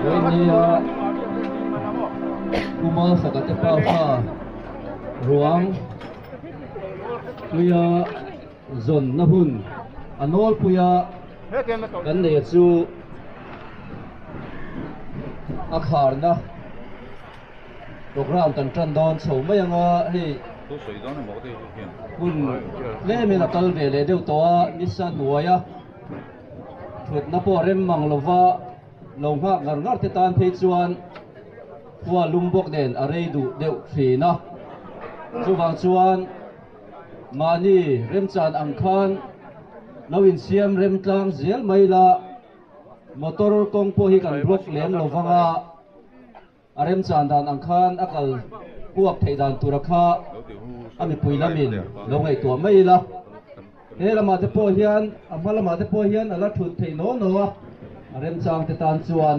Vawinia Puma faka te pa fa ruang puia zawn na hun a nawl puia kan nei a chu a kharna program kan tan dawn chho mai anga hei hun tlemin a kal ve leh deuh tawh a nisa hnuaia Thutna pawh rem mang lova lo nghak ngar ngar te tan phei chuan khua lum bawk nen a rei duh deuh thin a. Chuvang chuan mahni remchan ang khan lo insiam rem tlang zel mai la, motor kawng pawh hi kan block lem lo vang a. A remchan dan ang khan a kal kuak theih dan tura kha a mipui lamin lo ngaihtuah mai ila. He lamah te pawh hian, a hma lamah te pawh hian a la thut theih naw naw a, a remchang te tan chuan.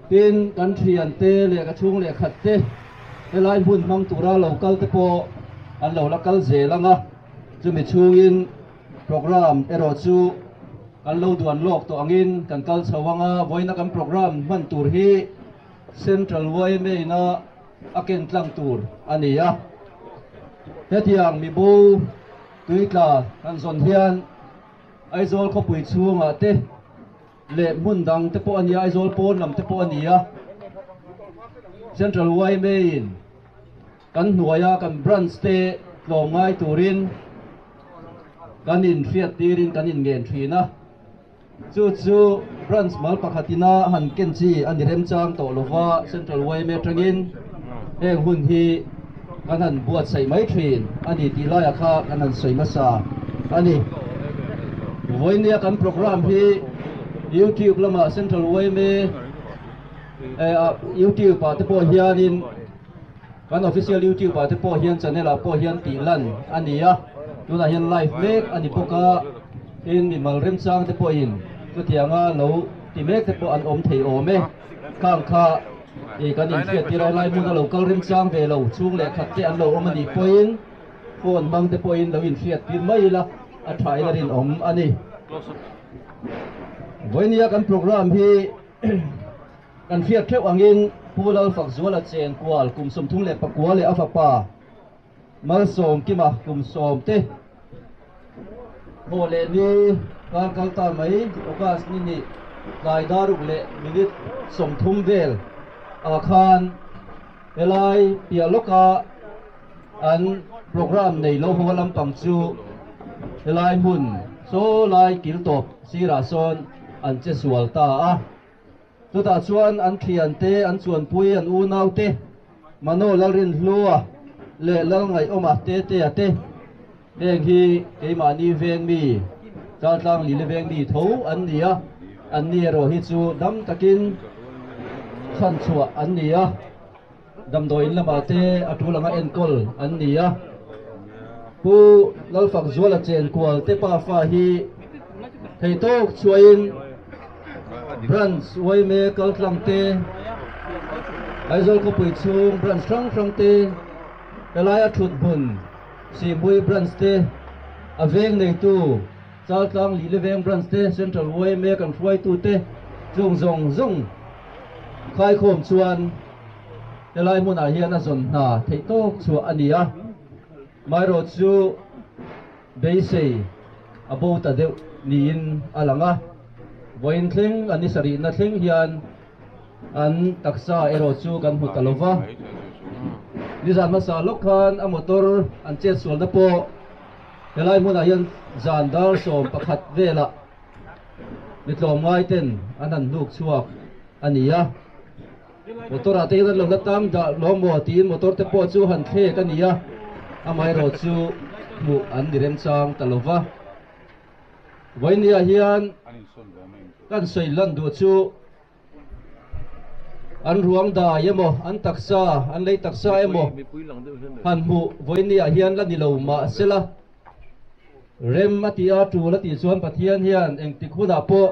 Tin, kan thian te leh ka chhung leh khat te helai hmun hmang tura lo kal te pawh an lo la kal zel ang a, chumi chhungin Programme erawh chu kan lo duan lawk tawh angin kan kal chho ang a, vawiina kan programme hman tur hi Central yma ina a ken tlang tur a ni a. Hetiang mibo tuitla kan zawn hian Aizawl khawpui chhungah te leh hmun dang te pawh a ni a, Aizawl pawn lam te pawh a ni a, Central yma in Kan hnuaia kan branch te tlawm ngai turin kan inhriat tirin kan inngen thin a, chu chu branch mal pakhatina han ken chi a ni remchang tawh lova Central yma atangin heng hun hi kan han buatsaih mai thin a ni tih laiah kha kan han sawi hmasa a ni. Vawinia kan programme hi YouTube lamah Central yma YouTube ah te pawh hianin Kan official youtube ah te pawh hian channel ah pawh hian tih lan a ni a, tunah hian live mek a ni bawk a, tin mimal remchang te pawhin chutianga lo ti mek te pawh an awm thei awm e, khang kha ih kan inhriat tir a, helai hmuna lo kal remchang ve lo chhung leh khat te an lo awm a nih pawhin phone hmang te pawhin lo inhriat tir mai ila a tha in a rinawm a ni. Vawinia kan programme hi. Kan hriat theuh angin Pu Lalfakzuala chen kual kum 39 leh a fapa Malsawmkima kum 10 te thawh leh ni kar kal ta mai August ni nih tlai daruk leh minute 30 vel ah khan helai piah lawka an programme nei lo haw lampang chu helai hmun saw lai kil tawp sirah sawn an che sual ta a. Chutah chuan an thiante, an chuanpui, an unaute, Mano Lalrinhlua leh Lalngaihawma Tetea te, heng hi keimahni veng mi, Chaltlang Lile veng mi tho an ni a, anni erawh hi chu dam takin chhanchhuah an ni a, damdawiin lamah te a tul anga enkawl an ni a. Pu Lalfakzuala Chenkual te pafa hi theitawk chhuahin Branch yma kaltlang te, Aizawl khawpui chhung branch hrang hrang te, helaia thut hmun Sihhmui branch te, a veng neitu Chaltlang Lile Veng branch te, Central yma kan hruaitu te chung zawng zawng Khaikhawm chuan helai hmunah hian a zawn hna theih tawk chhuah a ni a, maherawh chu beisei a bo ta deuh niin a lang a, vawiin thleng an ni sarihna thleng hian an taksa erawh chu kan hmu ta lo va. Nizan hmasa lawk khan a motor an chetsualna pawh helai hmunah hian zan dar 11 velah Mi tlawmngai ten an han hnuk chhuak a ni a, motor ah te hian an lo la tang dah lawm maw tiin motor te pawh chu han thlek a ni a, amaherawh chu hmuh an ni remchang ta lo va. Vawinia hian kan sawi lan duh chu an ruang dai emaw an taksa an lei taksa emaw han hmuh vawinia hian la ni lo mahsela, Rem a ti a, tul a tih chuan Pathian hian engtik hunah pawh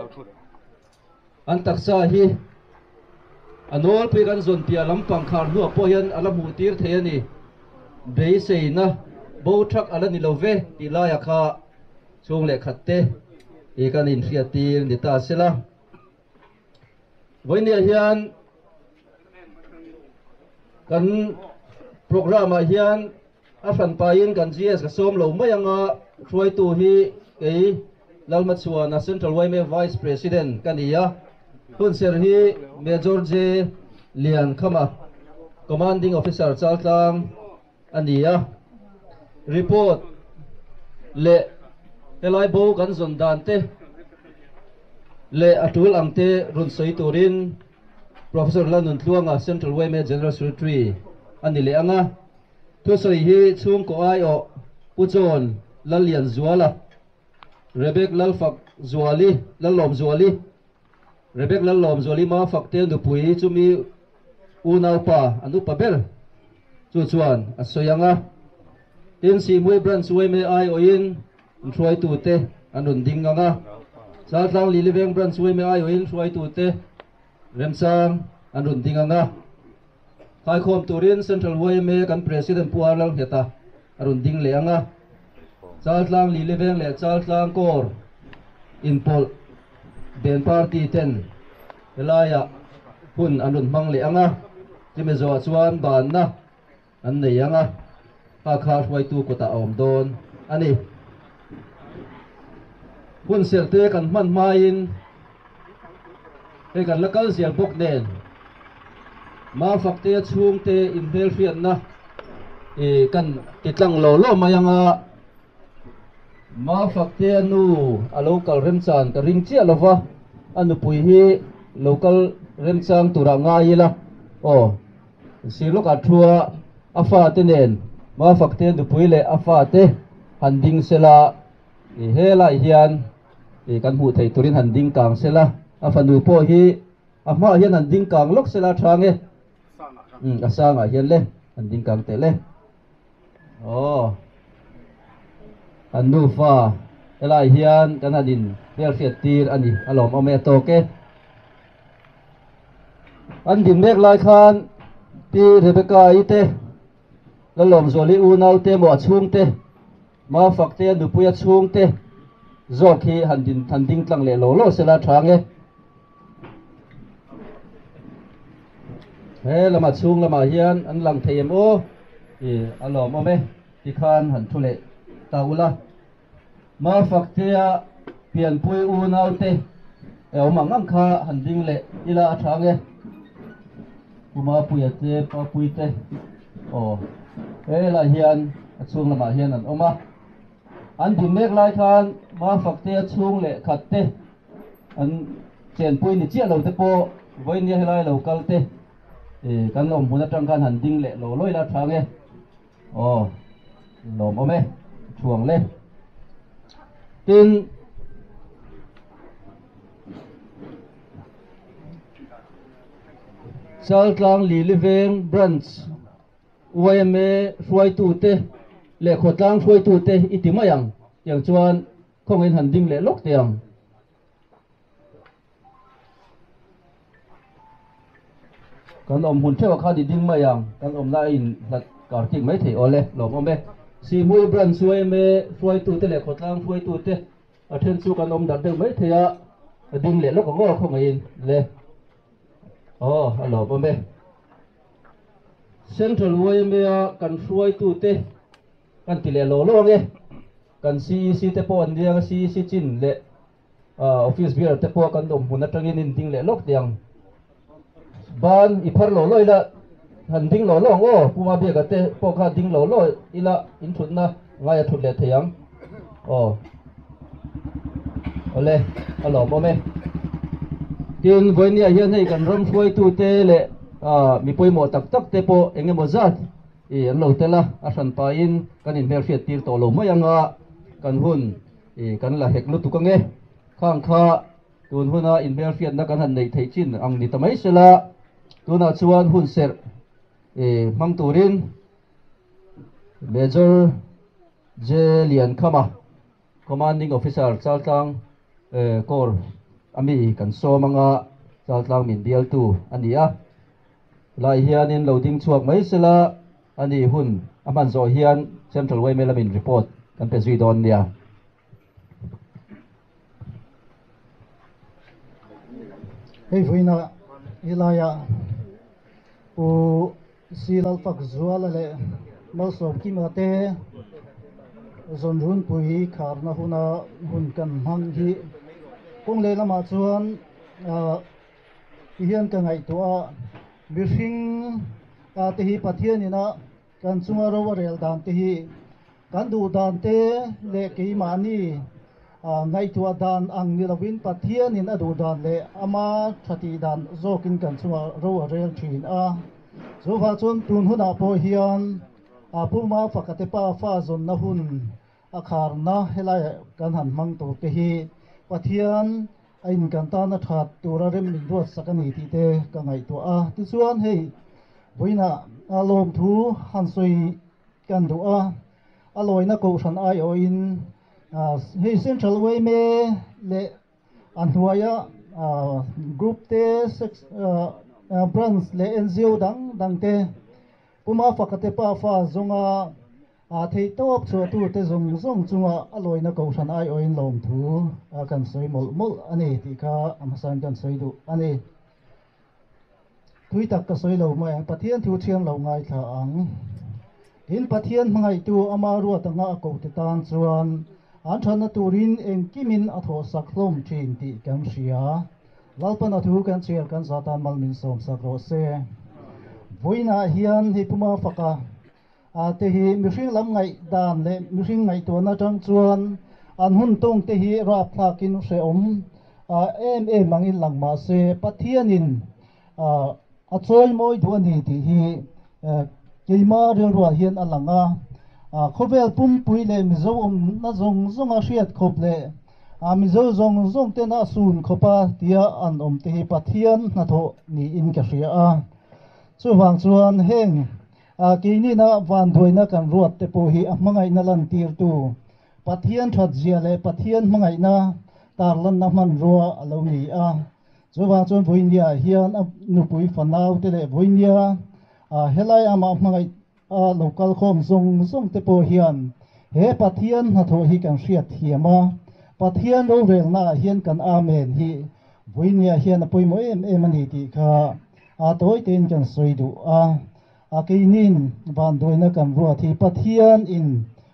an taksa hi a nawlpui kan zawn piah lampang khar hnuah pawh hian a la hmuh tir thei a ni. Beiseina bo thak a la ni lo ve tih laiah kha chhung leh khat te i kan inhriat tir ni ta sela. Vawinia hian kan programme ah hian a hran pahin kan GS ka sawm lo mai anga hruaitu hi kei Lalhmachhuana Central yma Vice President ka ni a, hunser hi Major J Liankhama Commanding Officer Chaltlang a ni a, report leh helai bo kan zawn dan te leh a tul ang te rawn sawi turin Professor Lalnuntluanga Central yma General Secretary a ni leh ang a, thusawi hi chhungkaw aiawh Pu John Lallianzuala, Rebek Lalfak Zuali, Lallawmzuali, Rebek Lallawmzuali Mafakte nupui chumi unaupa an upa ber chu chuan a sawi ang a. Tin, Sihhmui Branch yma aiawhin an hruaitute an rawn ding ang a. Chaltlang Liliveng Branch yma aiawhin hruaitute remchang an rawn ding ang a. Khaikhawm turin Central yma kan President Pu Ar Lalngheta a rawn ding leh ang a. Chaltlang Liliveng leh Chaltlang Corps inpawlh Ben Party ten helaiah hun an rawn hmang leh ang a, chumi zawhah chuan banna an nei ang a, kha kha hruaitu kutah a awm dawn a ni. Hun serhte kan hman hmain hei kan la kal zel bawk nen Mafakte chhungte inhmelhriatna kan ti tlang lo lo mai ang a. Mafaktea nu a lo kal remchang ka ring chiah lova, a nupui hi lo kal remchang turah ngai ila aw. Sir lawkah thua a fate nen Mafaktea nupui leh a fate han ding sela, i helai hian i kan hmuh theih turin han ding kang sela, a fanu pawh hi a hmaah hian han ding kang lawk sela tha nge? Umm a sangah hian le han ding kang teh le. Aw, kan nufa helai hian kan han in hmelhriat tir a ni, a lawmawm e a tawk e. An din mek lai khan Pi Rebecca-i te, Lalawmzuali unau te maw a chhung te, Mafak te a nupui a chhung te zawk hi han din han ding tlang leh lo lo sela tha nge. He lamah chhung lamah hian an lang thei em aw i a lawmawm e tikhan han thu leh ta ula. Mafaktea pianpui unaute e awm ang ang kha han ding leh ila a tha ang e. Pu Mapuia te Papui te aw he lai hian a chhung lamah hian an awm a. An din mek lai khan Mafaktea chhung leh khat te An chenpui ni chiah lo te pawh vawinia helai lo kal te kan awm hmun atang khan han ding leh lo lawi la tha nge aw lawm awm e thuang le tin Chaltlang Liliveng Branch yma hruaitute leh khawtlang hruaitute i ti mai ang tiang chuan Khawngin han ding leh lawk teh ang. Kan awm hmun theuh ah khan i ding mai ang, kan awmna a in hlat kar tik mai thei awl e, lawmawm e. Sihhmui Branch yma hruaitute leh khawtlang hruaitute a then chu kan awm darh deuh mai thei a, a ding leh lawk ang aw khawngaihin le. Aw, a lawmawm e. Central yma a kan hruaitute kan ti leh lo lo ang e. Kan CEC te pawh an nia, CEC chin leh office bearer te pawh kan awm hmun atangin in ding leh lawk teh ang. Ban i phar lo lo ila han ding lo lo ang aw, Pu Mabiaka te pawh kha ding lo lo ila in thutna ngai a thut leh thei ang aw. Awle, a lawmawm e. Tin, vawinia hian hei kan ram hruaitute leh mi pawimawh tak tak te pawh eng emaw zat I an lo tel a, a hran pahin kan inhmelhriat tir tawh lo mai ang a, kan hun i kan la hek lutuk ang e. Khang kha tun huna inhmelhriatna kan han neih theih chin ang ni ta mai sela, tunah chuan hun serh i hmang turin Major J Liankhama, Commanding Officer Chaltlang Corps a mi kan sawm ang a, Chaltlang min bialtu a ni a. Lai hianin lo ding chhuak mai sela, a nih hun a hman zawh hian Central yma lamin report kan pe zui dawn nia. Hei vawiina Helaiah Pu Silalfak Zuala leh Malsawmkima te zawnrunpui kharna huna hun kan hmang hi kawng lehlamah chuan ah tihian ka ngaihtuah a, mihring ah te hi Pathianin a kan chunga ro a rel dan te hi kan duh dan te leh keimahni ah ngaihtuah dan ang ni lovin Pathianin a duh dan leh ama tha tih dan zawkin kan chunga ro a rel thin a. Chuvah chuan tun hunah pawh hian ah Pu Mafaka te pa fa zawnna hun a kharna helaiah kan han hmang tur te hi Pathian a in kan tana that tura rem min ruatsak a ni tih te ka ngaihtuah a. Tichuan hei vawiinah a lawmthu han sawi kan duh a, a lawina kohhran aiawhin hei Central yma leh a hnuaia group te branch leh NGO dang dang te Puma Fakate pafa zawnga A theihtawp chhuahtute zawng zawng chunga a lawina kohhran aiawhin lawmthu a kan sawi mawlh mawlh a ni tih kha a hmasain kan sawi duh a ni. Thui tak ka sawi lo mai ang, Pathian thu thiang lo ngaithla ang. Tin, Pathian hmangaihtu ama ruat anga a kohte tan chuan an thatna turin engkimin a thawhsak hlawm thin tih kan hria. Lalpan a thu kan chhiar kan zatan mal min sawmsak rawh se. Vawiinah hian hei Puma faka A te hi mihring lam ngaih dan leh mihring ngaihtuahna atang chuan an hun tawng te hi rapthlakin hrehawm em em angin lang mah se Pathianin a chawi mawi duh a ni tih hi keima rilruah hian a lang a. Khawvel pumpui leh Mizo awmna zawng zawnga hriat khawp leh Mizo zawng zawng tena a sun khawpa tia an awm te hi Pathian hnathawh niin ka hria a. Chuvang chuan heng A Keinina vanduaina kan ruat te pawh hi a hmangaihna lantirtu Pathian thatzia leh Pathian hmangaihna tarlanna hmanrua a lo ni a. Chuvang chuan Vawinia hian a nupui fanau te leh Vawinia helai amah hmangaih a lo kalkhawm zawng zawng te pawh hian he Pathian hnathawh hi kan hriat thiam a, Pathian rorelna ah hian kan Amen hi Vawinia hian a pawimawh em em a ni tih kha a tawi tein kan sawi duh a. A keinin vanduaina kan ruat hi Pathian in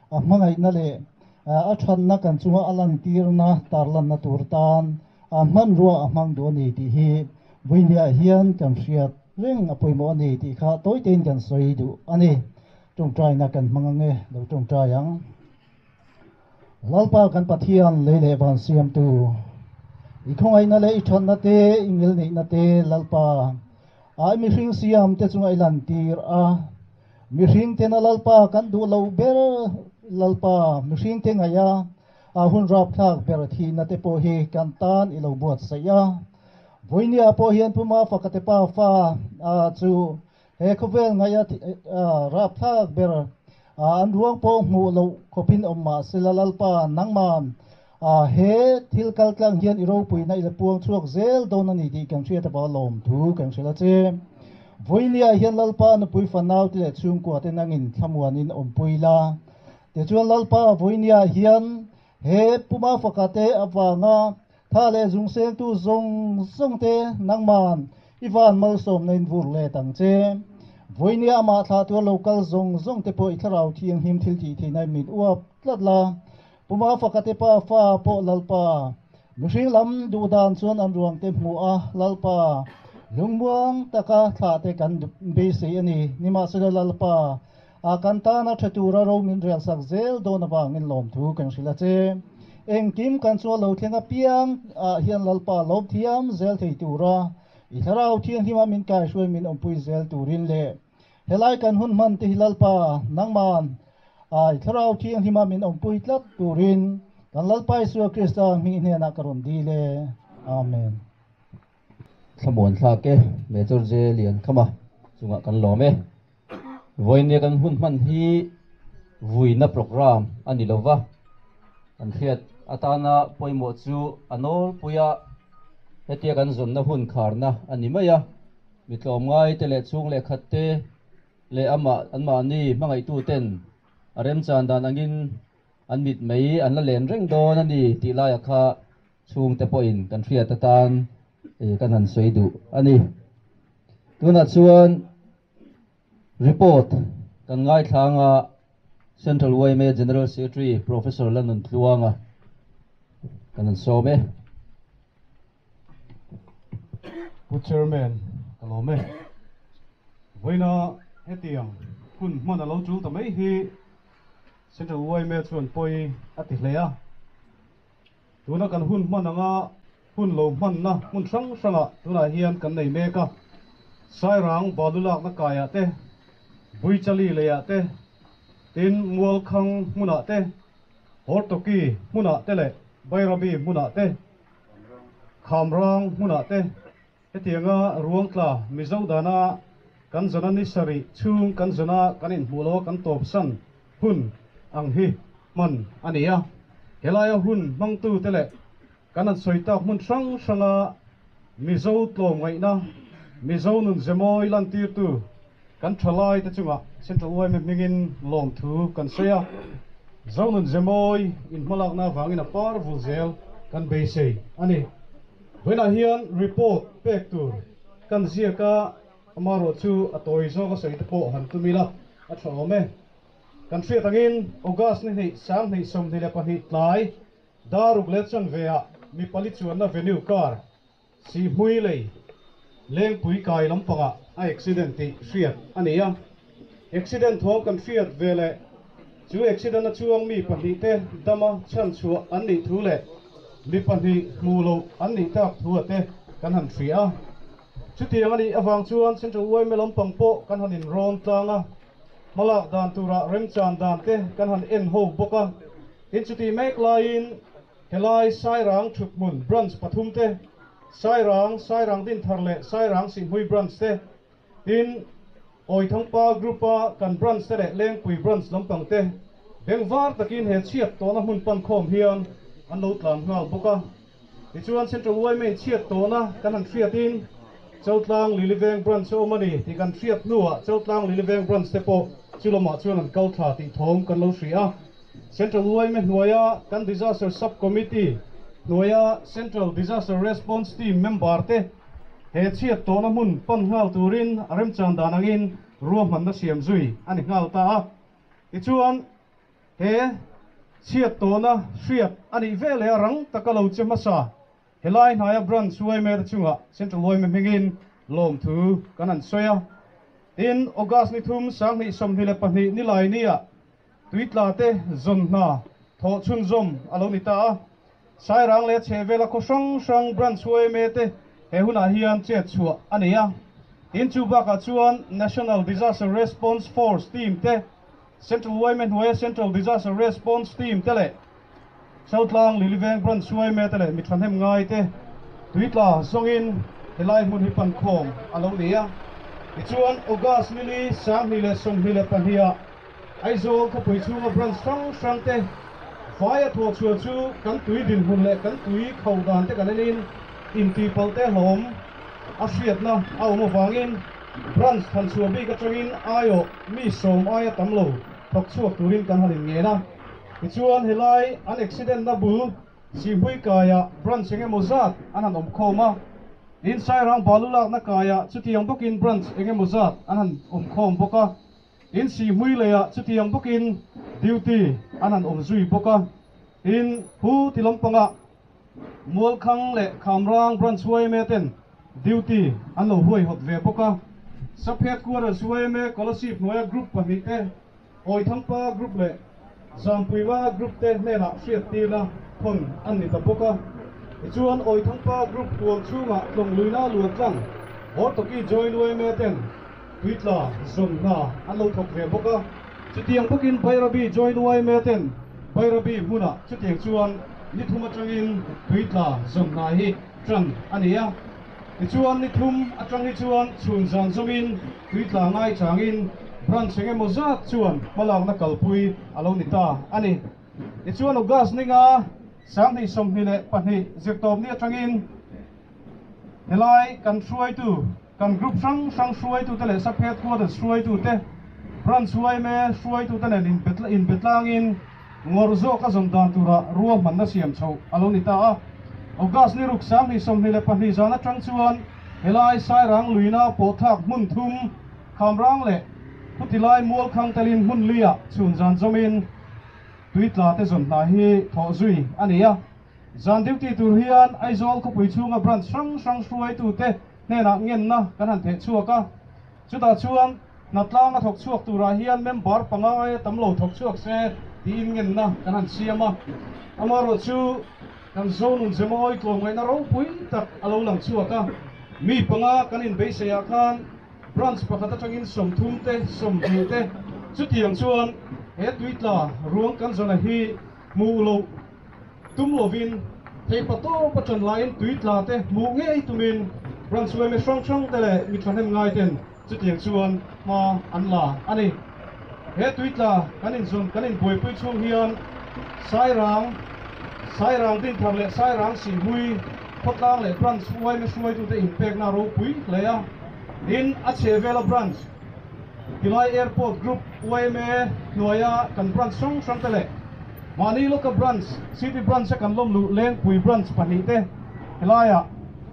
a hmangaihna leh a thatna kan chunga a lantirna tarlanna tur tan a hmanrua a hmang duh a ni tih hi Vawinia hian kan hriat reng a pawimawh a ni tih kha tawi tein kan sawi duh a ni. Tawngtaina kan hmang ange, lo tawngtai ang. Lalpa kan Pathian lei leh van siamtu, i khawngaihna leh i thatna te, i ngilneihna te Lalpa ai mihring siam te chunga i lantir a. Mihring tena Lalpa kan duh lo ber Lalpa mihring te ngaih a, a hun rapthlak ber thihna te pawh hi kan tan i lo buatsaih a. Vawinia pawh hian Pu Mafaka te pa fa chu He khawvel ngaih a rapthlak ber an ruang pawh hmuh loh khawpin awm mah sela Lalpa nangman he thil kal tlang hian i ropuina i la puang chhuak zel dawn a ni tih kan hriat avang lawmthu kan hrilh a che. Vawinia hian Lalpa nupui fanau te leh chhungkua te nangin thlamuanin awmpui la. Tichuan Lalpa vawinia hian he Puma faka te avanga Tha leh zungsengtu zawng zawng te nangman i van malsawmna in vur let ang che. Vawinia amah thlah tura lo kal zawng zawng te pawh i thlarau thianghlim thil tih theihna in min uap tlat la. Puma faka te pa fa pawh Lalpa mihring lam duh dan chuan an ruang te hmuh a Lalpa lungmuang taka thlah te kan beisei a ni. Nimahsela Lalpa A kan tana tha tura ro min relsak zel dawn avangin lawmthu kan hrilh a che. Engkim kan chuan lo thleng apiang ah hian Lalpa lawm thiam zel thei tura i thlarau thianghlim a min kaihruai min awmpui zel turin leh helai kan hun hman te hi Lalpa nangman a i thlarau thianghlim a min awmpui tlat turin kan Lalpa Isua Krista hming hnenah ka rawn dil e. Amen. Thlamuan thlak e, Major J Liankhama chungah kan lawm e. Vawinia kan hun hman hi vuina programme a ni lova, kan hriat atana pawimawh chu a nawlpui a, hetia kan zawnna hun kharna a ni mai a, mi tlawmngai te leh chhung leh khat te leh amah anmahni hmangaihtu ten a remchan dan angin an mit mai an la len reng dawn a ni tih laiah kha chhungte pawhin kan hriat atan kan han sawi duh a ni. Tunah chuan report kan ngaithla anga Central yma General Secretary Professor Lalnuntluanga kan han sawm e. Pu Chairman, ka lawm e. Vawiina hetiang hun hman a lo tul ta mai hi Central yma chuan pawi a ti hle a. Tuna kan hun hman anga hun lo hmanna hmun hrang hrangah tunah hian kan nei mek a. Sairang balu lakna kaiah te, Buichali leiah te, tin Mualkhang hmunah te, Hortoki hmunah te leh Bairabi hmunah te, Khamrang hmunah te hetianga ruangtla Mizo dana kan zana ni sarih chhung kan zana kan inhmuh loa kan tawpsan hun ang hi hman a ni a. Helaia hun hmangtute leh kan han sawi tak hmun hrang hranga Mizo tlawmngaihna, Mizo nun zemawi lantirtu kan thalaite chungah Central yma hmingin lawmthu kan sawi a. Zo nun zemawi inhmalakna avangin a par vul zel kan beisei a ni. Vawiinah hian report pek tur kan ziak a, amaherawh chu a tawi zawk a sawi te pawh han tum ila a tha awm e. Kan hriat angin August ni hnih 2022 tlai Daruk leh chanve ah mi pali chuanna venue car Sihhmui lei Lengpui kai lampangah a accident tih hriat a ni a. Accident thawm kan hriat ve leh chu accident a chuang mi pahnihte dama chhanchhuah an nih thu leh mi pahnih hmuh loh an nih tak thu a te kan han hria a. Chutiang a nih avang chuan Central yma lampang pawh kan han inrawn tlang a, hmalak dan turah remchan dan te kan han en ho bawk a. Tin chutih mek laiin helai Sairang Thuthmun Branch pathum te, Sairang, Sairang Dinthar leh Sairang Sihhmui Branch te, tin Awithangpa Group-a kan Branch te leh Lengpui Branch lampang te bengvar takin he chhiat tawhna hmun pankhawm hian an lo tlan nghal bawk a. Tichuan Central yma in chhiat tawhna kan han hriatin Chaltlang Liliveng Branch a awm a ni tih kan hriat hnuah Chaltlang Liliveng Branch te pawh chu lamah chuan an kal thla tih thawm kan lo hria a. Central yma hnuaia kan Disaster Sub Committee hnuaia Central Disaster Response Team member te he chhiat tawhna hmun pan nghal turin a remchan dan angin ruahmanna siam zui a ni nghal ta a. Tichuan. He chhiat tawhna hriat a nih ve leh a rang taka lo che hmasa. Helai hnaia branch yma te chungah Central yma hmingin lawmthu kan han sawi a. Tin, August ni thum 2022 nilai nia tuitla te zawn hna thawh chhunzawm a lo ni ta a. Sairang leh chhehvela khaw hrang hrang branch yma te he hunah hian chet chhuah a nei a. Tin, chu bakah chuan National Disaster Response Force team te Central yma hnuaia Central Disaster Response Team te leh Chaltlang Liliveng Branch yma te leh mi thahnem ngai te tuitla zawngin helai hmun hi pankhawm a lo ni a. Tichuan August nili 2022 ah Aizawl khawpui chhunga branch hrang hrang te vaia thawhchhuah chu kan tui dinhmun leh kan tui kho dan te kan enin intihpalh te hlawm a hriatna a awm avangin Branch thanchhuah bik atangin aiawh mi sawm aia tam lo thawk chhuak turin kan han inngen a. Tichuan helai an accident na bul Sihhmui kaiah branch eng emaw zat an han awm khawm a. Tin Sairang balu lakna kaiah chutiang bawkin branch eng emaw zat an han awm khawm bawk a. Tin Sihhmui leiah chutiang bawkin duty an han awm zui bawk a. Tin Pu ti lampangah Mualkhang leh Khamrang Branch yma ten duty an lo huaihawt ve bawk a. Sub Headquarters yma Kolasib hnuaia Group pahnih te, Awithangpa Group leh Zampuima Group te hnenah hriattirna thawn an ni ta bawk a. Tichuan Awithangpa Group huam chhungah tlawngluina luantlang Hortoki Joint yma ten tuitla zawn hna an lo thawk ve bawk a. Chutiang bawkin Bairabi Joint yma ten Bairabi hmunah chutiang chuan ni thum atangin tuitla zawn hna hi tan a ni a. Tichuan ni thum atang hi chuan chhun zan zawmin tuitla ngai changin branch eng emaw zat chuan hmalakna kalpui a lo ni ta a ni. Tichuan August ninga 2022 zirtawpni atangin helai kan hruaitu Kan group hrang hrang hruaitute leh sub headquarters hruaitute, branch yma hruaitute nen inbe tlangin ngawrh zawk a zawn dan tura ruahmanna siam chhoh a lo ni ta a. August ni ruk 2022 zan atang chuan Helai Sairang luina pawhthlak hmun thum, Khamrang leh Khutilai mual khang telin hmun luiah chhun zan zawmin tuitla te zawn hna hi thawh zui a ni a. Zan duty tur hian Aizawl khawpui chhunga branch hrang hrang hruaitute hnenah ngenna kan han theh chhuak a. Chutah chuan hnatlang a thawk chhuak turah hian member panga aia tam lo thawk chhuak se tiin ngenna kan han siam a. Amaherawhchu kan Zonun Zemawi tlawmngaihna ropui tak a lo lang chhuak a. Mi panga kan inbeiseiah khan branch pakhat atangin 30 te, 20 te chutiang chuan he tuitla ruang kan zawna hi hmuh loh tum lovin theipa tawp a tan laiin tuitla te hmuh ngei tumin branch yma hrang hrang te leh mi thahnem ngai ten chutiang chuan hma an la a ni. He tuitla kan inzawn kan inbuaipui chhung hian Sairang, Sairang Dinthar leh Sairang Sihmui khawtlang leh branch yma hruaitute inpekna ropui hle a. Tin, a chhehvela branch Tilai Airport Group yma hnuaia kan branch hrang hrang te leh mahni lawka branch City Branch a kan lawm luh Lengpui Branch pahnih te helaiah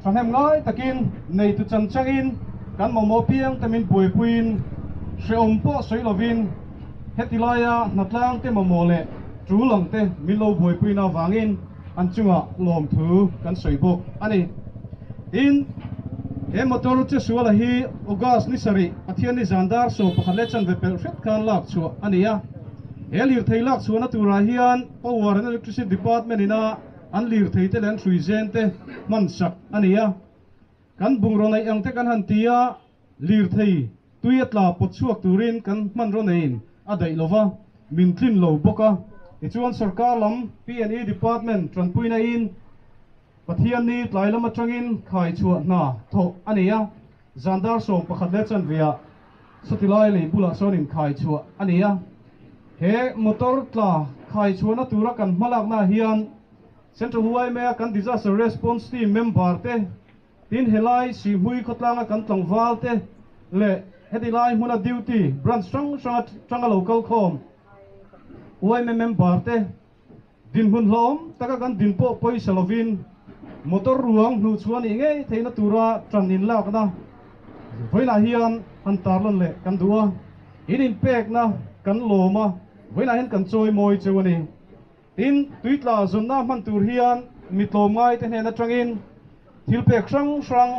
thahnem ngai takin neitu chan changin kan mamawh piang te min buaipuiin hrehawm pawh sawi lovin heti laia hnatlang te mamawh leh tul ang te min lo buaipuina avangin an chungah lawmthu kan sawi bawk a ni. Tin, he motor che suala hi August ni sarih Pathian ni zan dar 11 leh chanve pelh hret khan lak chhuah a ni a. He lirthei lak chhuahna turah hian Power and Electricity Department ina an lirthei te leh an hrui zen te hman sak a ni a. Kan bungraw neih ang te kan han ti a, lirthei tui a tla pawt chhuak turin kan hmanraw neiin a daih lova, min tlin lo bawk a. Tichuan sarkar lam P&E Department tanpuina in Pathian ni tlai lam atangin khai chhuah hna thawh a ni a, zan dar 11 leh chanveah Satilai lei bulah sawn in khai chhuah a ni a. He motor tla khai chhuahna tura kan hmalakna hian Central YMA kan Disaster Response Team member te, tin helai Sihmui khawtlanga kan tlangval te leh heti lai hmuna duty branch hrang hrang atanga lo kal khawm YMA member te dinhmun hlawm taka kan din pawh pawisa lovin motor ruang hnuh chhuah nih ngei theihna tura tan inlakna vawiinah hian han tarlan leh kan duh a. In inpekna kan lawm a, vawiinah hian kan chawi mawi cheu a ni. Tin, tuitla zawnna hman tur hian mi tlawmngai te hnen atangin thil pek hrang hrang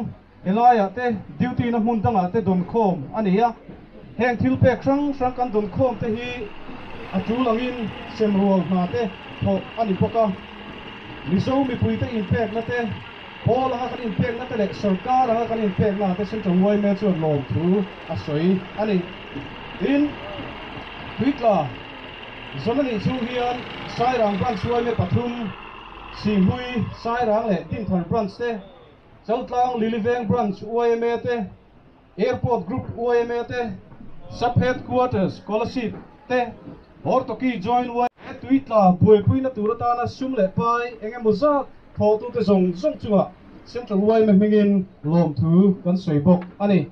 helaiah te duty na hmun dangah te dawn khawm a ni a. Heng thil pek hrang hrang kan dawn khawm te hi a tul angin semrual hna te thawh a ni bawk a. Mizo mipui te inpekna te, pawl anga kan inpekna te leh sarkar anga kan inpekna te Central YMA chuan lawm thu a sawi a ni. Tin, tuitla zawn a nih chhung hian Sairang Branch YMA pathum, Sihmui, Sairang leh Dinthar Branch te, Chaltlang Liliveng Branch YMA te, Airport Group YMA te, Sub Headquarters Kolasib te, Hortoki Joint YMA tuitla buaipuina tur atana sum leh pai eng emaw zat thawhtute zawng zawng chungah Central YMA hmingin lawm thu kan sawi bawk a ni.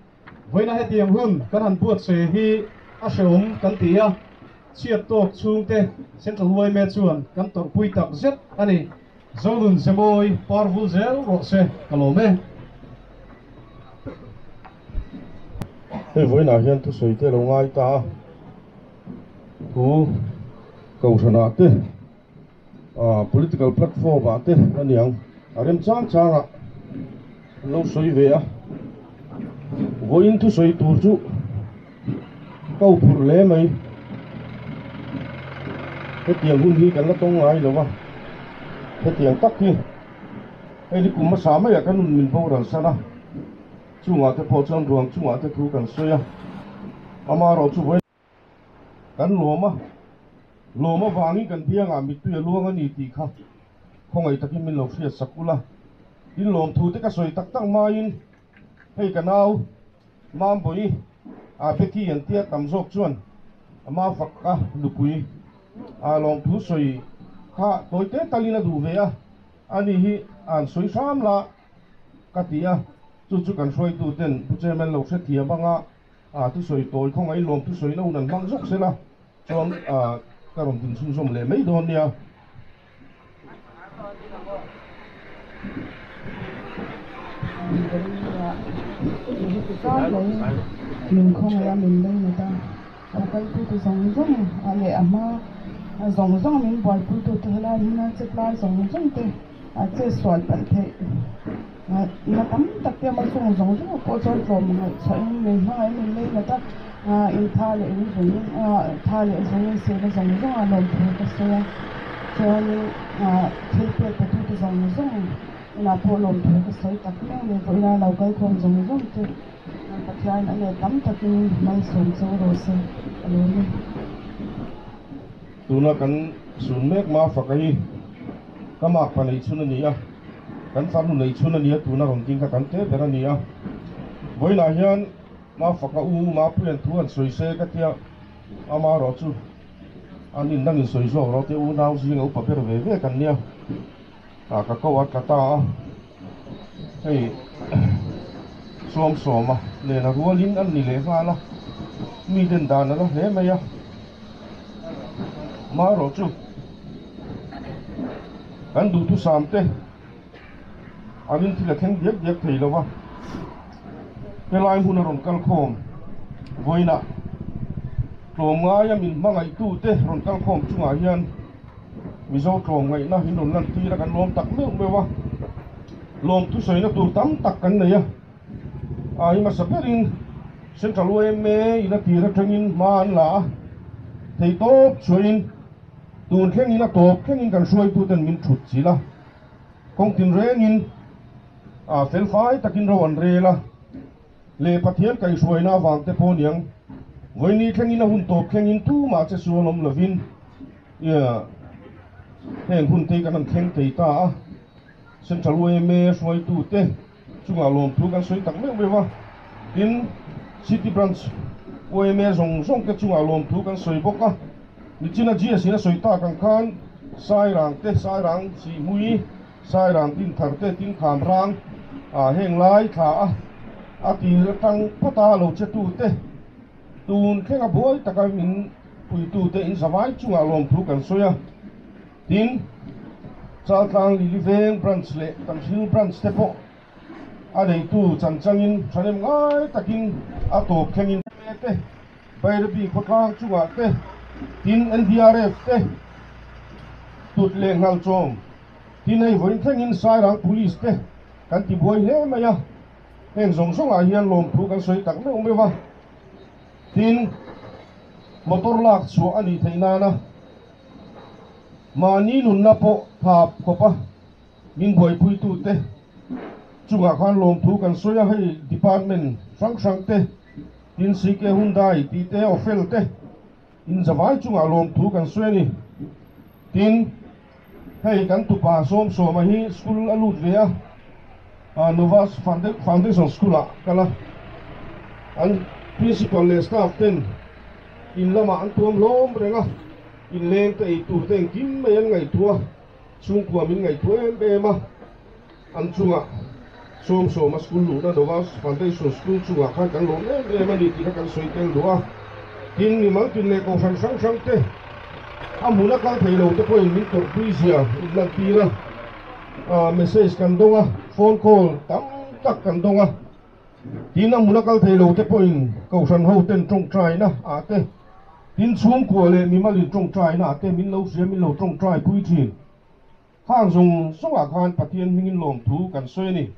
Vawiina hetiang hun kan han buatsawi hi a hrehawm kan ti a, chhiat tawk chhungte Central YMA chuan kan tawrhpui tak zet a ni. Zonun Zemawi parvul zel rawh se ka lawm e. Hei vawiinah hian thusawi te lo ngai ta a, thu kohhranah te political platform ah te a niang a rem chang chang ah an lo sawi ve a, vawiin thusawi tur chu ka uphurh hle mai. Hetiang hun hi kan la tawng ngai lo va, hetiang tak hi hei ni kum hmasa maiah kan nun min boral san a, chungah te pawh chuan ruang chungah te thu kan sawi a, amaherawh chu vawi kan lawm a, lawm avangin kan biangah mittui a luang a ni tih kha khawngaih takin min lo hriat sak ula, in lawmthu te ka sawi tak tak maiin hei ka nau Mambawi a Becky an tia tam zawk chuan ama fak a nupui a lawmthu sawi kha tawite talin a duh ve a, ani hi an sawi hram la ka ti a, chu chu kan hruaitu ten Pu Chairman lo hrethiam anga a thusawi tawi khawngaih lawmthu sawi lo nan hmang zawk sela chuan ka rawn din chhunzawm leh mai dawn nia. Tlanglawi min khawngaih a, min leinat a, lo kaltute zawng zawng a leh a hma zawng zawng min buaipuitute helai hmuna chetlai zawng zawng te a chetsual palh theih na tam tak te a chung zawng zawng ah pawh chuan tlawm ngaihchhuahin min hmangaih a, min leinat a, intha leh inzung tha leh zung insehna zawng zawng ah lawmthu ka sawi a, chuanin thil pek petute zawng zawng. Inah pawh lawmthu ka sawi tak mai a ni. Vawiina lo kal khawm zawng zawng chu Pathian a let tam takin malsawm cho rawh se a lo ni. Tuna kan sun mek Mafaka hi ka makpa nei chhun a ni a, kan farnu nei chhun a ni a, tuna rawn ding kha kan te ber a ni a. Vawiinah hian Mafaka u Mapuia'n thu han sawi se ka tia, amaherawhchu an indangin sawi zawk rawh tia unau zinga upa ber ve ve kan nia. Ah ka ko a tla ta a, hei sawmsawma nen a rualin an ni leh nghal a, mi den dan a la hle mai a, marawh chu kan duhthusam te angin thil a thleng diak diak thei lo va, helai hmun a rawn kal khawm vawiinah tlawmngaia min hmangaihtute rawn kal khawm chungah hian. Mizo tlawmngaihna in rawn lantir a kan lawm tak meuh meuh a, lawmthu sawina tur tam tak kan nei a, a i hmasa berin Central yma in a tir atangin hma an la a, theitawp chhuahin tun thlengin a tawp thlengin kan hruaituten min thut chilh a, kawng tinrengin a felfai takin ro an rel a. Leh Pathian kaihhruaina avang te pawh niang, vawiini thlengin a hun tawp thlengin tumah che sual awm lovin heng hun te hi kan han thleng thei ta a. Central yma hruaitute chungah lawmthu kan sawi tak meuh meuh a, tin City Branch yma zawng zawng te chungah lawmthu kan sawi bawk a. Nichina GS in a sawi tak ang khan Sairang te, Sairang Sihmui, Sairang Dinthar te Tinkham rang ah heng lai thla a a tir atang phawt a lo che tu te tun thleng a buai taka min puitu te in zavai chungah lawmthu kan sawi a, tin Chaltlang Lili Veng Branch leh Tanhril Branch te pawh a neitu chan changin thahnem ngai takin a tawp thlengin te Bairabi khawtlang chungah te tin NDRF te tut leh nghal chawm. Tin hei vawiin thlengin Sairang Police te kan ti buai hle mai a, heng zawng zawngah hian lawmthu kan sawi tak meuh meuh a, tin motor lak chhuah a nih theih nana mahni nunna pawh thap khawp a min buaipuitute chungah khan lawmthu kan sawi a, hei department hrang hrang te tin CK Hyundai tih te Ofel te inzavai chungah lawmthu kan sawi a ni, tin. Hei kan tupa Sawmsawma hi school a lut ve a, Novas Foundation School ah kal a, an principal leh staff ten in lamah an tuam hlawm reng a, inleng te ei tur te engkim mai an ngaihtuah a, chhungkua min ngaihtuah em em a, an chungah Sawmsawma school luhna Novas Foundation School chungah khan kan lawm em em a ni tih kha kan sawi tel duh a. Tin, mimal tin leh kohhran hrang hrang te a hmun a kal thei lo te pawhin min tawrhpui zia in lantir a, message kan dawng a, phone call tam tak kan dawng a. Tin, a hmun a kal thei lo te pawhin kohhran ho ten tawngtaina ah te, tin chhungkua leh mimal in tawngtaina ah te min lo hria min lo tawngtai pui thin. Khang zawng zawngah khan Pathian hmingin lawmthu kan sawi a ni.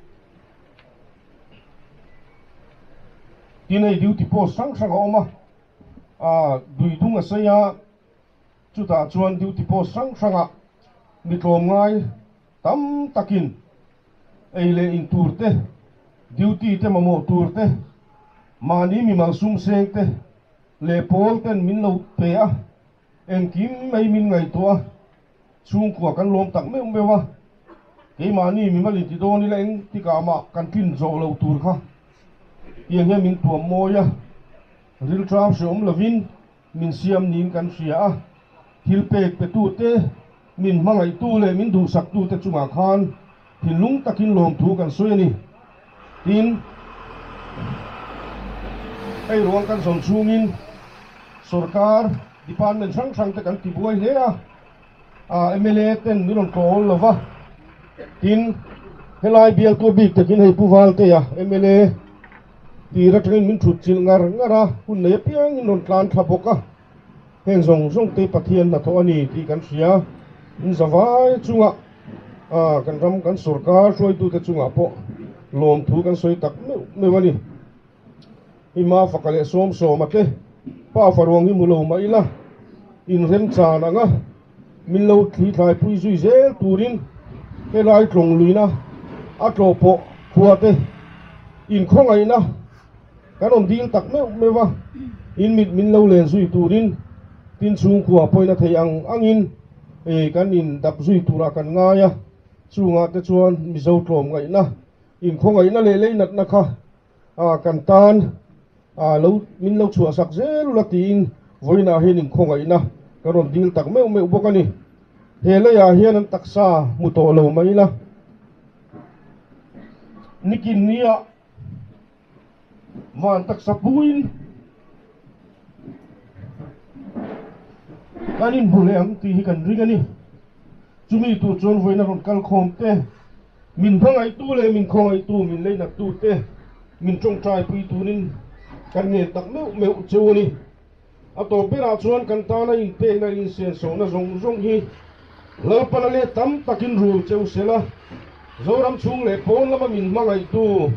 Tin hei duty post hrang hrang a awm a, ah Duidung a sawi a, chutah chuan duty post hrang hrangah mi tlawmngai tam takin ei leh in tur te, duty te mamawh tur te, mahni mimal sum seng te leh pawl ten min lo pe a, engkim mai min ngaihtuah a. Chhungkua kan lawm tak meuh meuh a, keimahni mimal inti dawn ila eng tikah mah kan tlin zawh loh tur kha tiang hian min tuam mawi a, rilṭam hreawm lovin min siam niin kan hria a, thil pek petute, min hmangaihtu leh min duhsaktute chungah khan thinlung takin lawmthu kan sawi a ni. Tin, hei ruang kan zawn chhungin sorkar department hrang hrangte kan tibuai hle a. Ah mla ten min rawn tlawh lo va, tin helai bialtu bik takin hei Pu Valtea mla Tir atangin min thut chilh ngar ngar a, hun nei apiangin rawn tlan thla bawk a. Heng zawng zawng te Pathian hnathawh a ni tih kan hria. In zavai chungah kan ram kan sorkar hruaitute chungah pawh lawmthu kan sawi tak meuh meuh a ni. I ma faka leh sawm sawm a tle pa faruang hi hmu lo mah ila inremchan ang a, min lo thli thlai pui zui zel turin helai tlawng luina a tlawh pawh khua te inkhawngaihna kan awm dil tak meuh meuh a, in mit min lo len zui turin tin chhungkhua pawhin a thei ang angin kan indap zui turah kan ngai a, chungah te chuan Mizo tlawmngaihna Inkhawngaihna leh leinatna kha kan tan lo min lo chhuahsak zel ula tiin vawiinah hian inkhawngaihna kan rawn dil tak meuh meuh bawk a ni. He leiah hian an taksa hmu tawh lo mai ila. Nikin nia van taksa puin kan inhmu leh ang tih hi kan ring a ni. Chumi tur chuan vawiin a rawn kal khawm te, min hmangaihtu leh min khawngaihtu, min leinattu te, min tawngtaipui turin kan ngen tak meuh meuh cheu a ni. A tawp berah chuan kan tana inpekna insensohna zawng zawng hi Lalpana leh tam takin rul cheu sela, Zoram chhung leh pawn lama min hmangaihtu,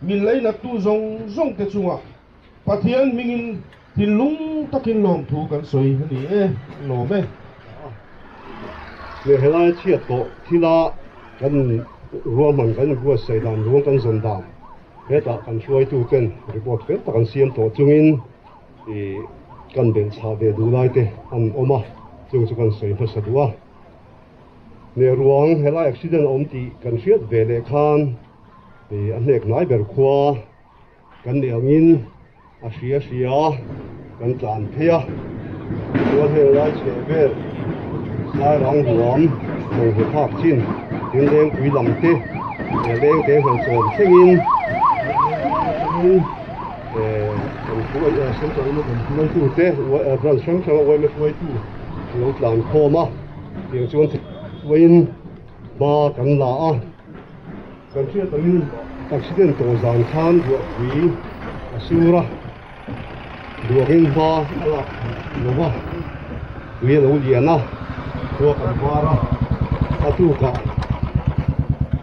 min leinattu zawng zawng te chungah Pathian hmingin thinlung takin lawmthu kan sawi a ni e, lawm e. Leh helai chhiat tawh thila kan ruahman kan inbuatsaih dan ruang kan zawn dan hetah kan hruaituten report fel tak an siam tawh chungin ih kan belhchhah ve duh lai te an awm a, chung chu kan sawi hmasa duh a. Leh ruang helai accident a awm tih kan hriat ve leh khan ih a hnek hnai ber khua Kan nih angin a hria hria kan tlan phei a, chuan heng lai chheh vel Sairang huam lawnghe phak chin tin lengpui lam te leh lengte han chawm thlengin kan hruai central yma kan hruaitu te branch hrang hrang a yma hruaitu an lo tlan khawm a, tiang chuan hruaiin hma kan la a. Kan hriat angin accident tawh zan khan ruahpui a sur a, ruangin hma a lak theih lo va, tui a lo lian a, khua kan var a, a tukah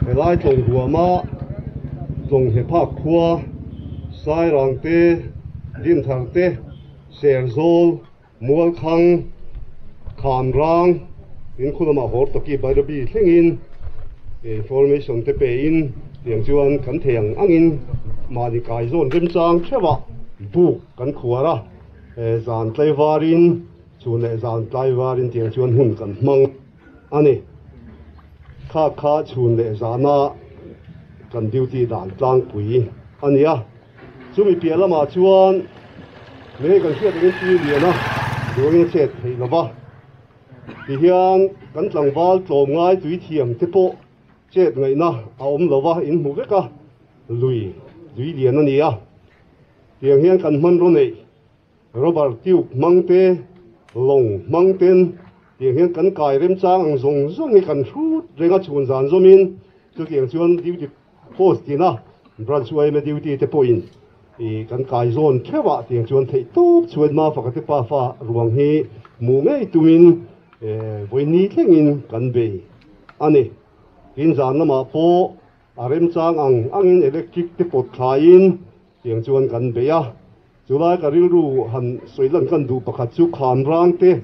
helai tlawng huama tlawng he phak khua Sairang te, Dinthar te, Serzawl, Mualkhang, Khamrang, in khu lamah Hortoki Bairabi thlengin information te pein tiang chuan kan thei ang angin mahni kaizawn remchang theuhah buk kan khuar a, zan tlaivarin chhun leh zan tlaivarin tiang chuan hun kan hmang a ni. Kha kha chhun leh zana kan duty dan tlangpui a ni a. Chumi piah lamah chuan mei kan hriat angin tui lian a duangin a chet theih lo va, tihian kan tlangval tlawmngai tui thiam te pawh chet ngaihna a awm lo va, in hmu vek a, lui tui lian a ni a, tiang hian kan hmanraw neih Rubber tube hmang te, lawng hmang ten tiang hian kan kai remchang ang zawng zawng hi kan hrut reng a chhun zan zawmin chutiang chuan duty post tina branch yma duty te pawhin ih kan kai zawn theuh ah tiang chuan theih tawp chhuat ma faka te pafa ruang hi hmuh ngei tumin eh vawi thlengin kan bei a ni. Tin zan lamah pawh a remchang ang angin electric te pawt thlaiin Tiang chuan kan bei a, chulai ka rilru han sawi lan kan duh pakhat chu Khamrang te,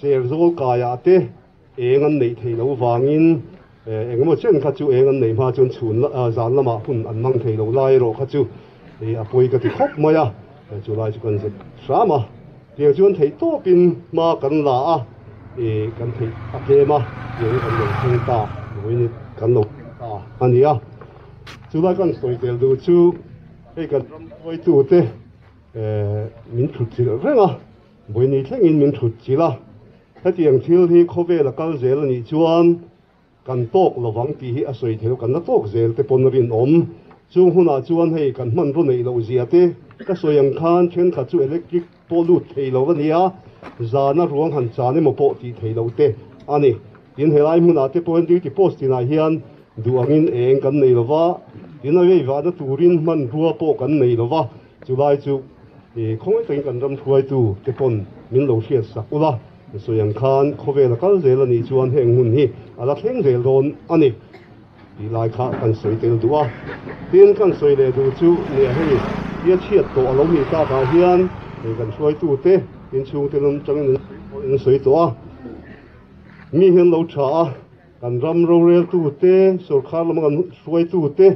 Serzawl kaiah te eng an neih theih loh vangin engemaw chen kha chu eng an neih hma chuan chhun zan lamah hun an hmang thei lo lai erawh kha chu a pawi ka ti khawp mai a, chulai chu kan zet hram a. Tiang chuan theih tawpin hma kan la a, kan theih a tlem a, tiang hi kan lo thleng ta, vawiin kan lo thleng ta a ni a. Chulai kan sawi tel duh chu hei kan ram hruaitute min thut chilh reng a, vawiin thlengin min thut chilh a, hetiang thil hi khawvel a kal zel a nih chuan kan tawk lovang tih hi a sawi thei lo, kan la tawk zel te pawn rinawm. Chung hunah chuan hei kan hmanraw neih loh zia te ka sawi ang khan thenkhat chu electric pawh lut thei lo a nia, zana ruang han chan emaw pawh tih thei lo te a ni. Tin, helai hmunah te pawhin duty post tinah hian duh angin eng kan nei lova, Tin a vei vahna turin hmanrua pawh kan nei lo va, chulai chu khawngaih takin kan ram hruaitu te pawn min lo hriat sak ula, sawi ang khan khawvel a kal zel a nih chuan heng hun hi a la thleng zel dawn a ni tih lai kha kan sawi tel duh a. Tin kan sawi leh duh chu nia hei tia chhiat tawh a lo nih takah hian hei kan hruaitu te inchhungte lam tangin an sawi tawh a, mi hian lo tha a. Kan ram roreltute, sorkar lama kan hruaitute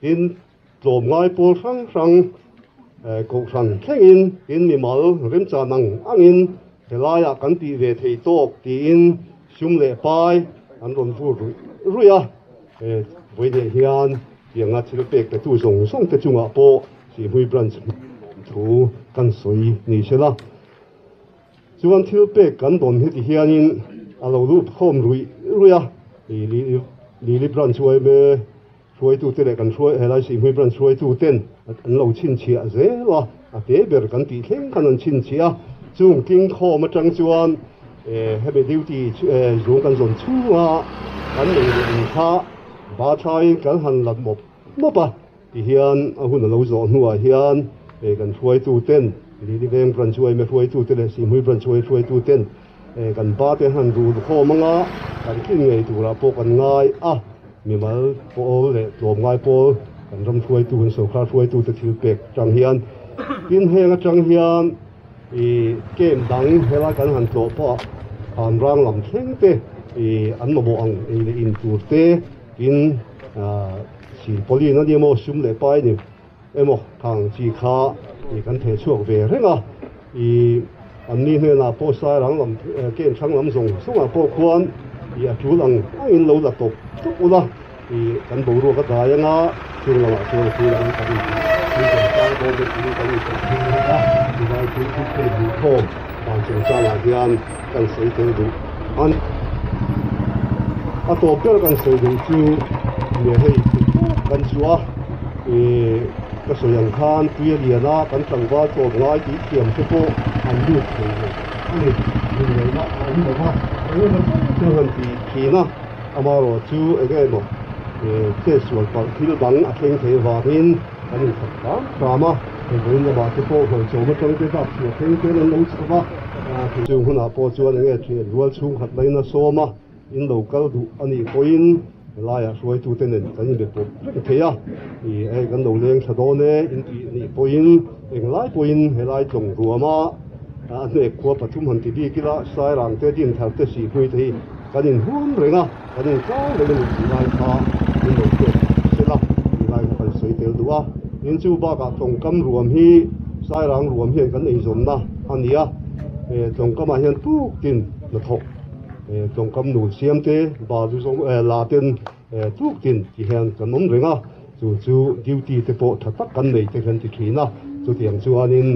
tin tlawmngai pawl hrang hrang kohhran thlengin tin mimal remchan ang angin helaiah kan tih ve thei tawk tiin sum leh pai an rawn vur ruih ruih a. Vawiinah hian tianga thil pek petu zawng zawng te chungah pawh Sihhmui Branch thu kan sawi ni sela. Chuan thil pek kan dawn heti hianin a lo lut khawm ruih ruih a, ih Lili Branch yma hruaitute leh kan hruai helai Sihhmui Branch hruaituten an lo chhinchhiah zel a, a te ber kan tih thleng khan an chhinchhiah a, chung tling khawm atang chuan hemi duty zung kan zawn chhunga kan nei leh ang kha ba thlaiin kan han la mawp mawp a. Tihian a hun a lo zawh hnuah hian kan hruaituten, Lili Veng Branch yma hruaitute leh Sihhmui Branch yma hruaituten kan ba te han rul khawm anga kan tlin ngei turah pawh kan ngai a, mimal pawl leh tlawmngai pawl kan ram hruaitu kan sorkar hruaitute thil pek atang hian tin heng atang hian ih camp dang helai kan han tlawh pawh a an rang lam thleng te ih an mamawh ang ei leh in tur te tin ah. Silpauline a ni emaw sum leh pai ni emaw khang chi kha ih kan theh chhuak ve reng a, ih an ni hnenah pawh sai rang lam ken hrang lam zawng zawngah pawh khuan ih a tul ang angin lo la tawp tawp ula, ih kan boruak a dai anga chung lamah chuan a tul ang kan in tlang dawn te tiin kan insawi thei bawk a, chulai chu thil pek duh khawm dan chungchangah hian kan sawi tel duh a ni. A tawp ber kan sawi duh chu nia hei kan chu a ih ka sawi ang khan tui a lian a kan tlangval tlawm ngai tih thiam te pawh an lut thei lo a ni. Lungngaihna a awm lo va eng emaw chen chu han tih thin a amaherawh chu eng emaw ih chetsual palh thil dang a thleng thei avangin kan inkhap hram hram a hei vawiin lamah te pawh hlawhchawm atang te dap chhuah thleng ten an lo chho va. Chung hunah pawh chuan enge thian rual chhungkhat lain a sawm a, in lo kal duh a nih pawhin helaiah hruaitute nen kan inbe pawp reng thei a, ih hei kan lo leng thla dawn e in tih nih pawhin englai pawhin helai tlawng ruama a hnek khua pathum han ti bik ila Sairang te Dinthar te Sihhmui te hi kan inhuam reng a, kan inkar reng a ni tih lai kha min lo hriat sela tih lai kha kan sawi tel duh a. Tin chu bakah tlawngkam ruam hi Sairang ruam hian kan eizawnna a ni a, tlawngkamah hian tuk tin hnathawk tlawngkam nul siam te balu zawng la ten tuk tin ti hian kan awm reng a, chu chu duty te pawh tha tak kan nei te kan ti thin a, chutiang chuanin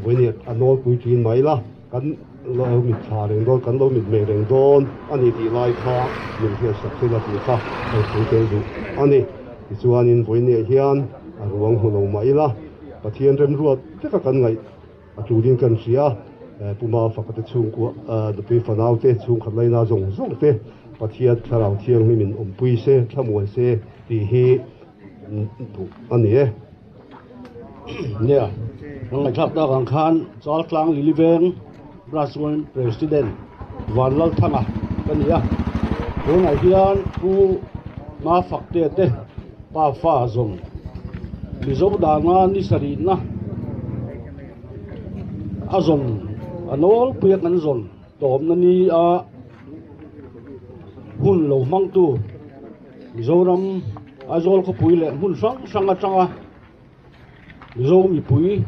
vawiin a nawlpui thin mai la. Kan lo mit thla reng dawn, kan lo mit mei reng dawn a ni tih lai kha min hriatsak thil a tih kha kan sawi tel duh a ni. Tichuanin vawiinah hian a ruang hmu lo mah ila, Pathian remruat veka kan ngaih a tulin kan hria a, Pu Mafaka te chhungkua, nupui fanau te, chhungkhat laina zawng zawng te Pathian Thlarau Thianghlimin awmpui se, thlamuan se tih hi duh a ni e. Nia, kan ngaihthlak tak ang khan Chaltlang Liliveng Branch Joint President Vanlalthanga ka ni a, tunah hian Pu Mafakte te pafa zawng Mizo danga ni sarihna a zawn a nawlpuia kan zawn tawpna ni a hun lo hmangtu Mizoram Aizawl khawpui leh hmun hrang hrang atanga Mizo mipui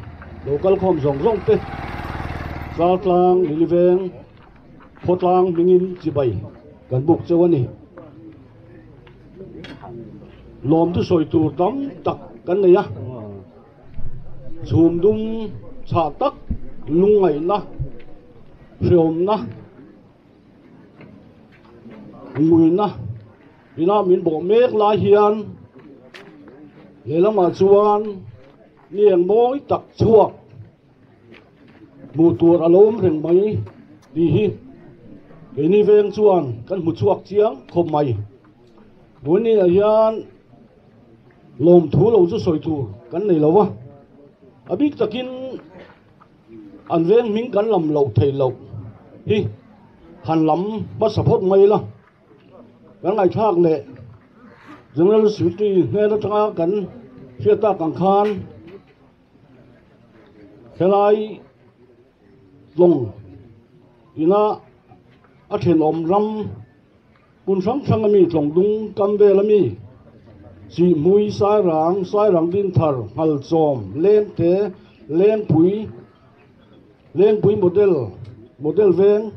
lo kal khawm zawng zawng te Chaltlang Liliveng khawtlang hmingin chibai kan buk cheu a ni. Lawmtu sawi tur tam tak kan nei a, chhum dum chhah tak lungngaihna hreawmna Nguina ina min bawh mek lai hian lehlamah chuan ni eng mawi tak chhuak hmuh tur a lo awm reng mai tih hi keini veng chuan kan hmu chhuak chiang khawp mai. Tun ni ah hian. Lawmthu lo chu sawi tur kan nei lo a, a bik takin an veng hming kan lam loh theih loh hi han lam hmasa phawt mai ila. Kan ngaihthlak leh General Secretary hnen atanga kan hriat tak ang khan helai tlawng ina a thenawm ram Hmun hrang hrang ami Tlawngdung kam vel ami Chihmui, Sairang, Sairang Dinthar, Nghalchawm, Lengte, Lengpui, Lengpui Model, Model Veng,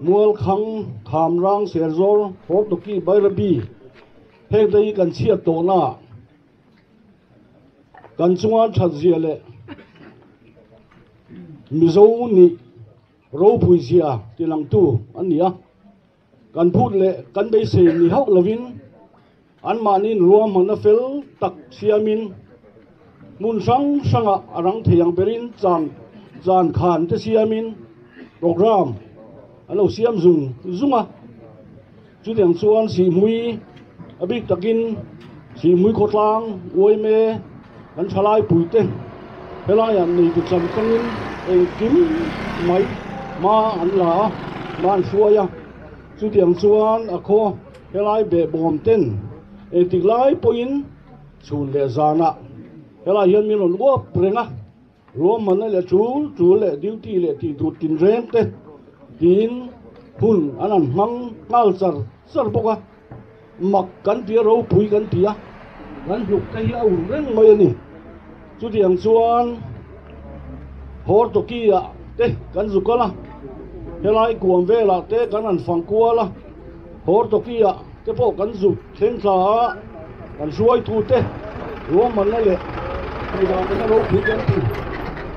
Mualkhang, Khamrang, Serzawr, Hortoki, Bairabi heng te hi kan chhiat tawhna ah kan chunga that zia leh Mizo nih Ropui zia tilangtu an ni a, kan phut leh kan beisei ni hauh lovin anmahniin ruahmanna fel tak siamin hmun hrang hrangah a rang thei ang berin chan chan khan te siamin programme an lo siam zung zung a. Chutiang chuan Sihhmui a bik takin Sihhmui khawtlang uaime kan thalai puite helaiah neitu cham changin engkim mai hma an la a, hma an hruai a. Chutiang chuan a khaw helai behbawm ten engtik lai pawhin chhun leh zanah helai hian min rawn uap reng a. Ruahmanna leh tul tul leh duty leh tih tur tinreng te tiin hun an han hmang nghal char char bawk a, mak kan ti a, ropui kan ti a, kan hluk te hi a ur reng mai a ni. Chutiang chuan Hortoki ah te kan zu kal a, helai kuam velah te kan han fang kual a, Hortoki ah te pawh kan zu thleng thla a, kan hruaitu te ruahmanna leh tihdan te kha ropui kan ti.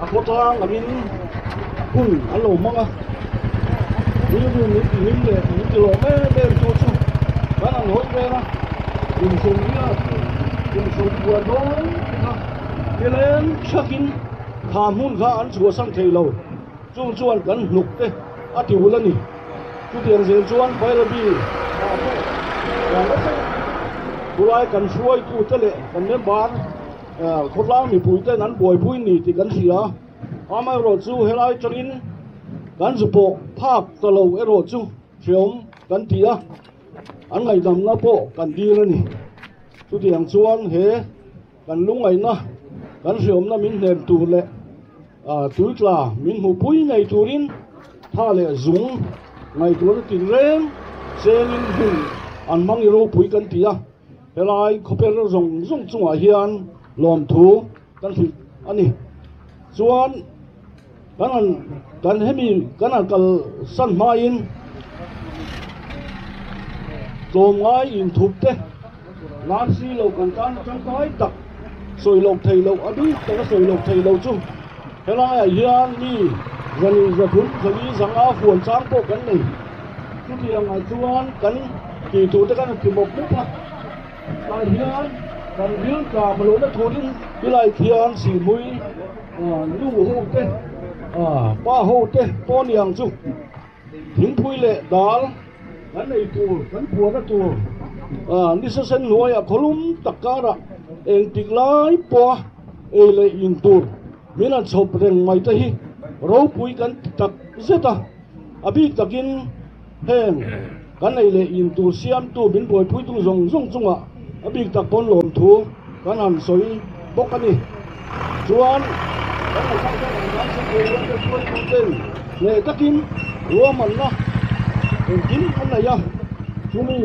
A khawtlang angin hun an lo hmang a, rilru min ti hlim leh min ti lawm em em tu chu kan han hawi vel a, kum sawmriat kum sawmkua dawn te kha nileng thakin kha hmun kha an chhuahsan thei lo, chung chuan kan hnuk te a ti ul a ni. Chutiang zel chuan Bairabi ah pawh kan nasa khulai kan hruaitute leh kan member khawtlang mipuiten an buaipui ni tih kan hria. Amaherawhchu helai tangin kan zu pawh phak ta lo erawh chu hreawm kan ti a, an ngaihdamna pawh kan dil a ni. Chutiang chuan he kan lungngaihna kan hreawmna min hnem tur leh Tuitla min hmuhpui ngei turin tha leh zung ngaihtuahna tinreng chengin hun an hmang i ropui kan ti a, helai khawper zawng zawng chungah hian lawmthu kan hrilh a ni. Chuan kan han kan hemi kan han kal san hmain tlawmngai inthup te nan si lo kan tan tangkai tak sawi loh thei loh a bik taka sawi loh thei loh chu helaiah hian mi zali zathum zali zanga huan chang pawh kan nei. Chutiangah chuan kan tih tur te kan han ti mawp mawp a, tah hian kan ril tlam lohna turin tilai khian sihmui nu ho te pa ho te pawh niang chu Thingpui leh dal kan ei tur, kan puahna tur nisa sen hnuaiah khawlum tak karah engtik lai pawha ei leh in tur min han chhawp reng mai te hi ropui kan ti tak zet a. A bik takin heng kan ei leh in tur siamtu min buaipuitu zawng zawng chungah a bik tak pawn lawmthu kan han sawi bawk a ni. Chuan kan la chang tak ang khan Central Yma hruaituten hneh takin ruahmanna engkim an nei a, chumi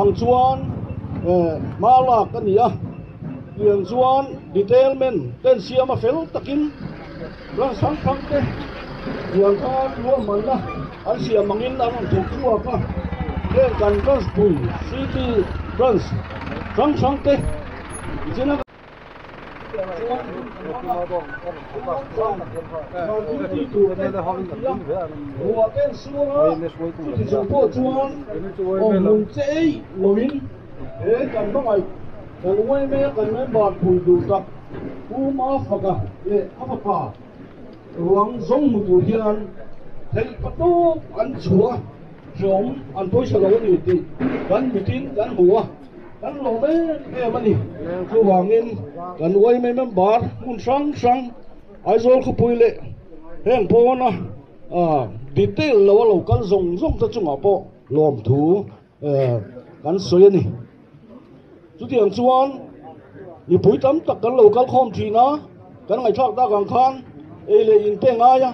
ang chuan hma lak a ni a, tiang chuan detailment ten siam a fel takin ran hrang hrang te tiang khan ruahmanna an siam angin an rawn thawk chhuak a, heng kan branch pui city branch hrang hrang te. Ruang zawng hmu tur hian theih patuk an chhuah a, hreawm an pawisa lo a ni tih kan mitin kan hmu a. Kan lawm em em a ni. Chuvangin kan yma member hmun hrang hrang Aizawl khawpui leh heng pawna detail lo a lo kal zawng zawng te chungah pawh lawmthu kan sawi a ni. Chutiang chuan mipui tam tak kan lo kal khawm thin a, kan ngaihthlak tak ang khan ei leh in te ngai a,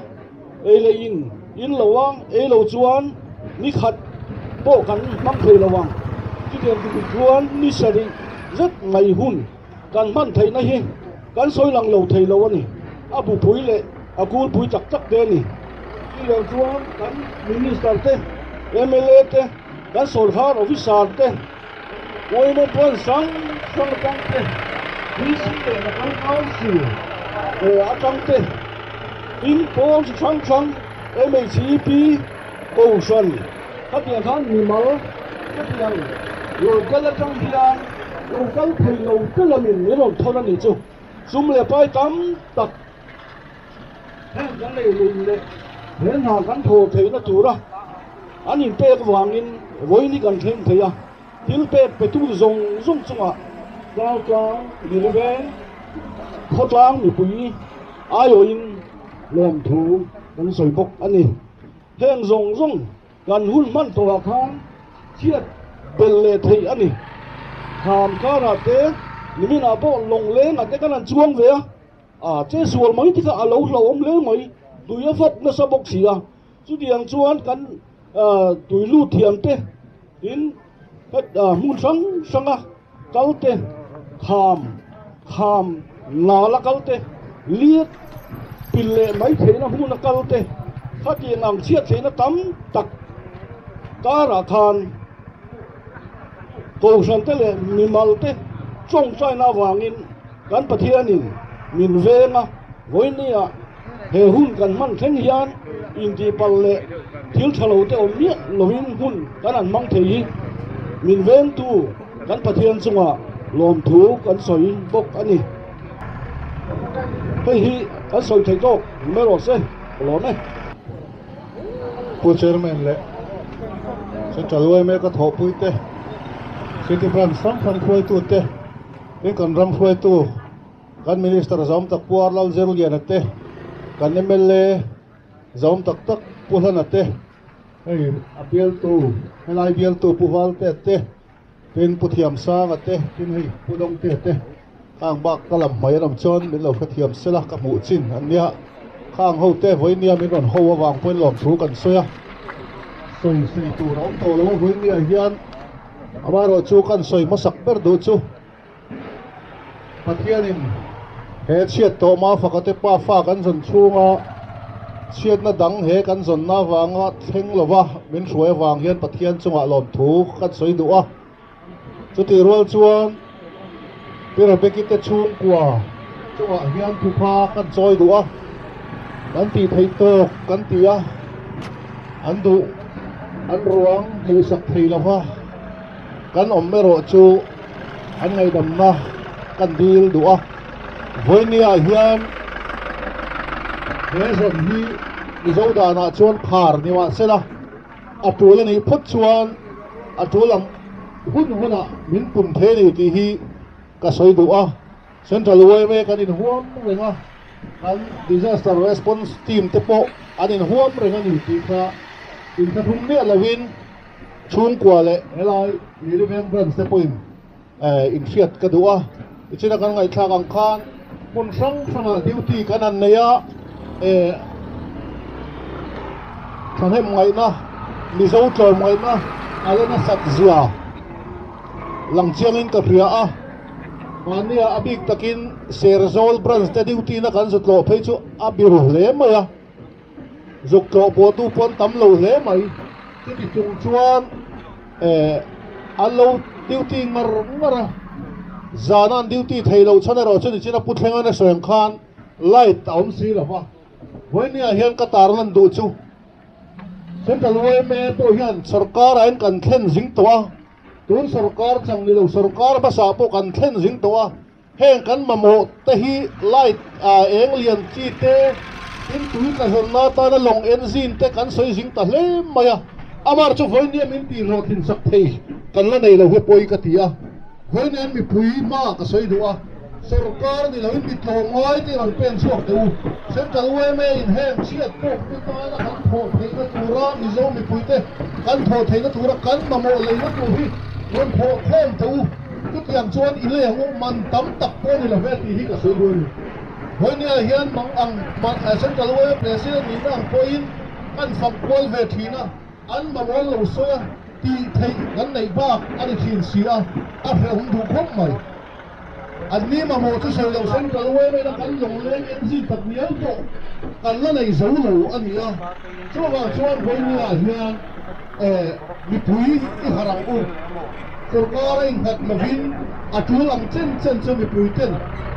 ei leh in in lo a, ei lo chuan ni khat pawh kan hmang thei lo ang. Chutiang tur chuan ni sarih zet mai hun kan hman theihna hi kan sawi lang lo thei lo a ni. A bupui leh a kulpui tak tak te a ni. Chutiang chuan kan Minister te, mla te, kan sawrkar officer te, Uaima puan hrang hrang atang te, DC leh Local Council atang te, tin pawl chi hrang hrang MHEP, Kohhran khatiang khan mimal khatiang local atang hian local thei lo te lamin min rawn thawn a nih chu. Sum leh pai tam tak heng kan nei lui leh he hna kan thaw theihna tura an inpek vangin vawiin hi kan thleng thei a, thil pek petu zawng zawng chungah Tlangtlang Liriveng khawtlang mipui aiawhin lawmthu kan sawi bawk a ni. Heng zawng zawng Kan hun hman tawhah khan chhiat belh leh theih a ni. Kham karah te, niminah pawh lawnglengah te kan han chuang ve a, a che sual mai te kha a lo hlauhawm hle mai, tui a fawp nasa bawk si a. Chutiang chuan kan tui lut thiam te, tin hmun hrang hranga kal te, kham kham nala kal te, liak pil leh mai theihna hmuna kal te, khatiang ang chhiat theihna tam tak karah khan Kohhran te leh mimal te tawngtaina avangin kan Pathianin min veng a, vawinia he hun kan hman thleng hian intihpalh leh thil tha lo te awm miah lovin hun kan han hmang thei hi min vengtu kan Pathian chungah lawmthu kan sawi bawk a ni. Hei hi kan sawi thei tawk mai rawh se, ka lawm e. Pu Chairman leh Central yma ka thawhpui te, City Branch hrang hrang hruaitute, tin kan ram hruaitu Kan Minister zawm tak Pu Arlal Zirliana te, kan mla zawm tak tak Pu Hlana te, hei a bialtu helai bialtu Pu Valtea te, tin Pu Thiamsanga te, tin hei Pu Dawngtea te khang bak ka lam hmai an awm chuan min lo hrethiam sela ka hmuh chin an nia. Khang ho te vawinia min rawn ho avang pawhin lawmthu kan sawi a, sawi sawi tur a awm tawh lo a vawinia hian amaherawhchu kan sawi hmasak ber duh chu. Pathianin he chhiat tawh Mafaka te pa fa kan zawn chhunga chhiatna dang he kan zawnna avanga thleng lova min hruai avang hian Pathian chungah lawmthu kan sawi duh a. Chutih rual chuan Pi Rebeki te chhungkua chungah hian thupha kan chawi duh a, kan tih theih tawk kan ti a, an duh an ruang hmuhsak thei lova kan awm erawh chu an ngaihdamna kan dil duh a, vawinia hian he zawn hi Mizo danah chuan khar ni mahsela a tul a nih phawt chuan a tul ang hun hunah min pun thei a ni tih hi ka sawi duh a, Central yma kan inhuam reng a, kan Disaster Response Team te pawh an inhuam reng a ni tih kha inthlahrung miah lovin Chhungkua leh helai Liliveng branch te pawhin inhriat ka duh a, tichina kan ngaihthlak ang khan hmun hrang hrangah duty kan han nei a, thahnem ngaihna, Mizo tlawm ngaihna a la nasat zia lang chiangin ka hria a, mahnia a bik takin Serzawl branch te duty na kan zut lawh phei chu a biru hle mai a. Zuk tlawh pawhtu pawn tam lo hle mai. Chuti chung chuan eh an lo duty ngar ngar a, zana an duty thei loh chhan erawh chu nichina Pu Thlenga sawi ang khan light a awm si lo va. Vawinia hian ka tar lan duh chu Central yma pawh hian sorkar ah hian kan thlen zing tawh a, tun sorkar chang ni lo sorkar hmasa pawh kan thlen zing tawh a. Heng kan mamawh te hi light ah eng lian chi te, tin tui tla zawnna atana lawng engine te kan sawi zing ta hle mai a, amah chu vawinia min tih hlawhtlinsak thei kan la nei lo hi pawi ka ti a. Vawiin mipui hma ka sawi duh a, sorkar ni loin mi tlawmngai te rawn pen chhuak teh u. Central yma in heng chhiat tawk te tana kan thawh theihna tura Mizo mipuite kan thawh theihna tura kan mamawh leina tur hi rawn thawh khawm teh u. Chutiang chuan i lei ang u, man tam tak pawh ni lo ve tih hi ka sawi duh a ni. Vawinia hian mang ang Central yma President nihna ang pawhin kan fak kual ve thin a, an mamawh lo sawi a. Tih theih kan neih bak a ni thin si a, a hrehawm duh khawp mai. An ni mamawh chu sawi lo Central yma kan lawngleng engine tak mial pawh kan la nei zo lo a ni a, chuvang chuan vawinia hian mipui i harh ang u. Sorkar a innghat lovin a tul ang chen chen chu mipui ten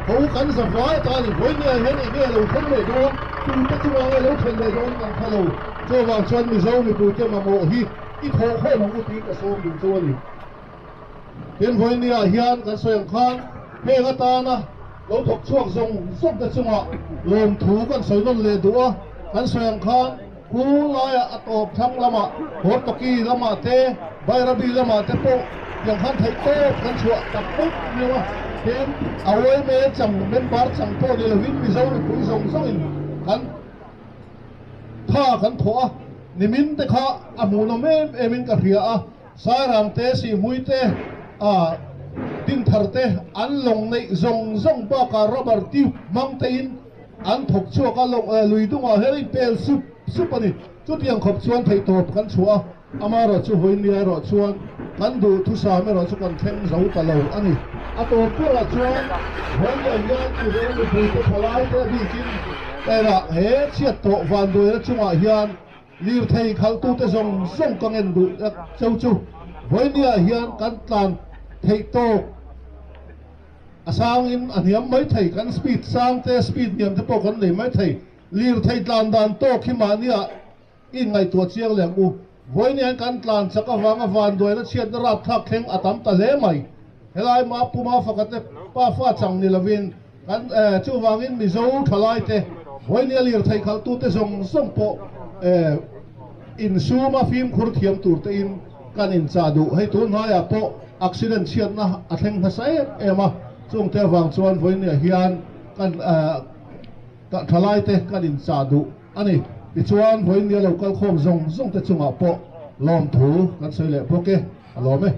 ho kan za vai ta a ni. Vawinia hian enge lo thleng leh dawn, tute chungah nge lo thlen leh dawn kan hre lo. Chuvang chuan Mizo mipuite mamawh hi I thawh khawm ang u tih ka sawm duh chu a ni. Tin, vawinia hian kan sawi ang khan heng atana lo thawk chhuak zawng zawng te chungah lawmthu kan sawi nawn leh duh a. Kan sawi ang khan khu laiah a tawp thlang lamah Hortoki lamah te, Bairabi lamah te pawh tiang khan theih tawp kan chhuah tak meuh meuh a. Tin, a yma chang member chang pawh ni lovin Mizo mipui zawng zawngin kan Tha kan thawh a, nimin te kha a hmuhnawm em em in ka hria a, Sairang te, Sihmui te, ah Dinthar te an lawng neih zawng zawng bakah rubber tube hmang te in an thawk chhuak a, lawng lui dungah hian in pel sup sup a ni. Chutiang khawp chuan theihtawp kan chhuah a, Amaherawh chu vawinia erawh chuan kan duh thusam erawh chu kan thleng zo ta lo a ni. A tawp berah chuan vawinia hian Mizo mipuite thalaite a bikin erawh he chhiat tawh vanduaina chungah hian lirthei khalhtute zawng zawng ka ngen duh cheu chu vawinia hian kan tlan theih tawk a sangin a hniam mai thei, kan speed sang te speed hniam te pawh kan nei mai thei, lirthei tlan dan tawk hi mahnia I inngaihtuah chiang leh ang u. Vawiin kan tlan chak avanga vanduaina chhiatna rapthlak thleng a tam ta hle mai. Helai ma puma fakate pa fa chang ni lovin kan chuvangin Mizo thalaite vawiin a lirthei khalhtute zawng zawng pawh insuma fimkhur thiam tur tein kan inchah duh. Hei tun hnaiah pawh accident chhiatna a thleng hmasa em em a, chungte avang chuan vawiin hian kan thalaite kan inchah duh. A ni. Tichuan, vawiin lo kal khawm zawng zawng te chungah pawh lawmthu kan sawi leh bawk e. A lawm e.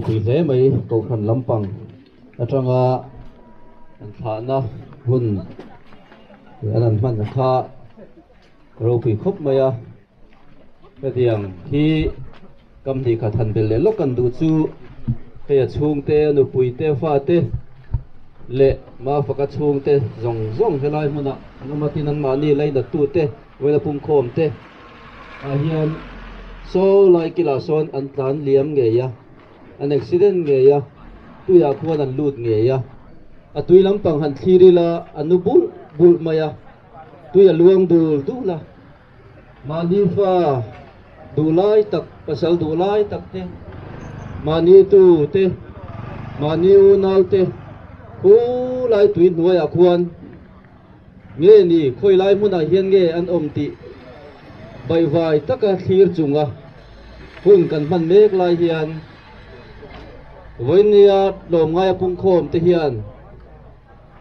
Ropui hle mai Kohhran lampang atanga an thlahna hun an han hman kha ropui khawp mai a. Hetiang hi kam hnih khat han bel leh lawk kan duh chu hei a chhungte a nupui te fate leh Mafaka chhungte zawng zawng helai hmunah an awm a tin anmahni lainat tute vawiin a pumkhawm te ah hian saw lai kilah sawn an tlan liam ngei a an accident ngei a tuiah khuan an lut ngei a a tui lampang han thlir ila a nu bulh bulh mai a tui a luang dul dul a. Mahni fa duh lai tak, pasal duh lai tak te, mahni tu te, mahni unau te khu lai tui hnuaiah khuan nge ni khawi lai hmunah hian nge an awm tih baihvai taka thlir chunga hun kan hman mek lai hian vawinia tlawmngaia pungkhawm te hian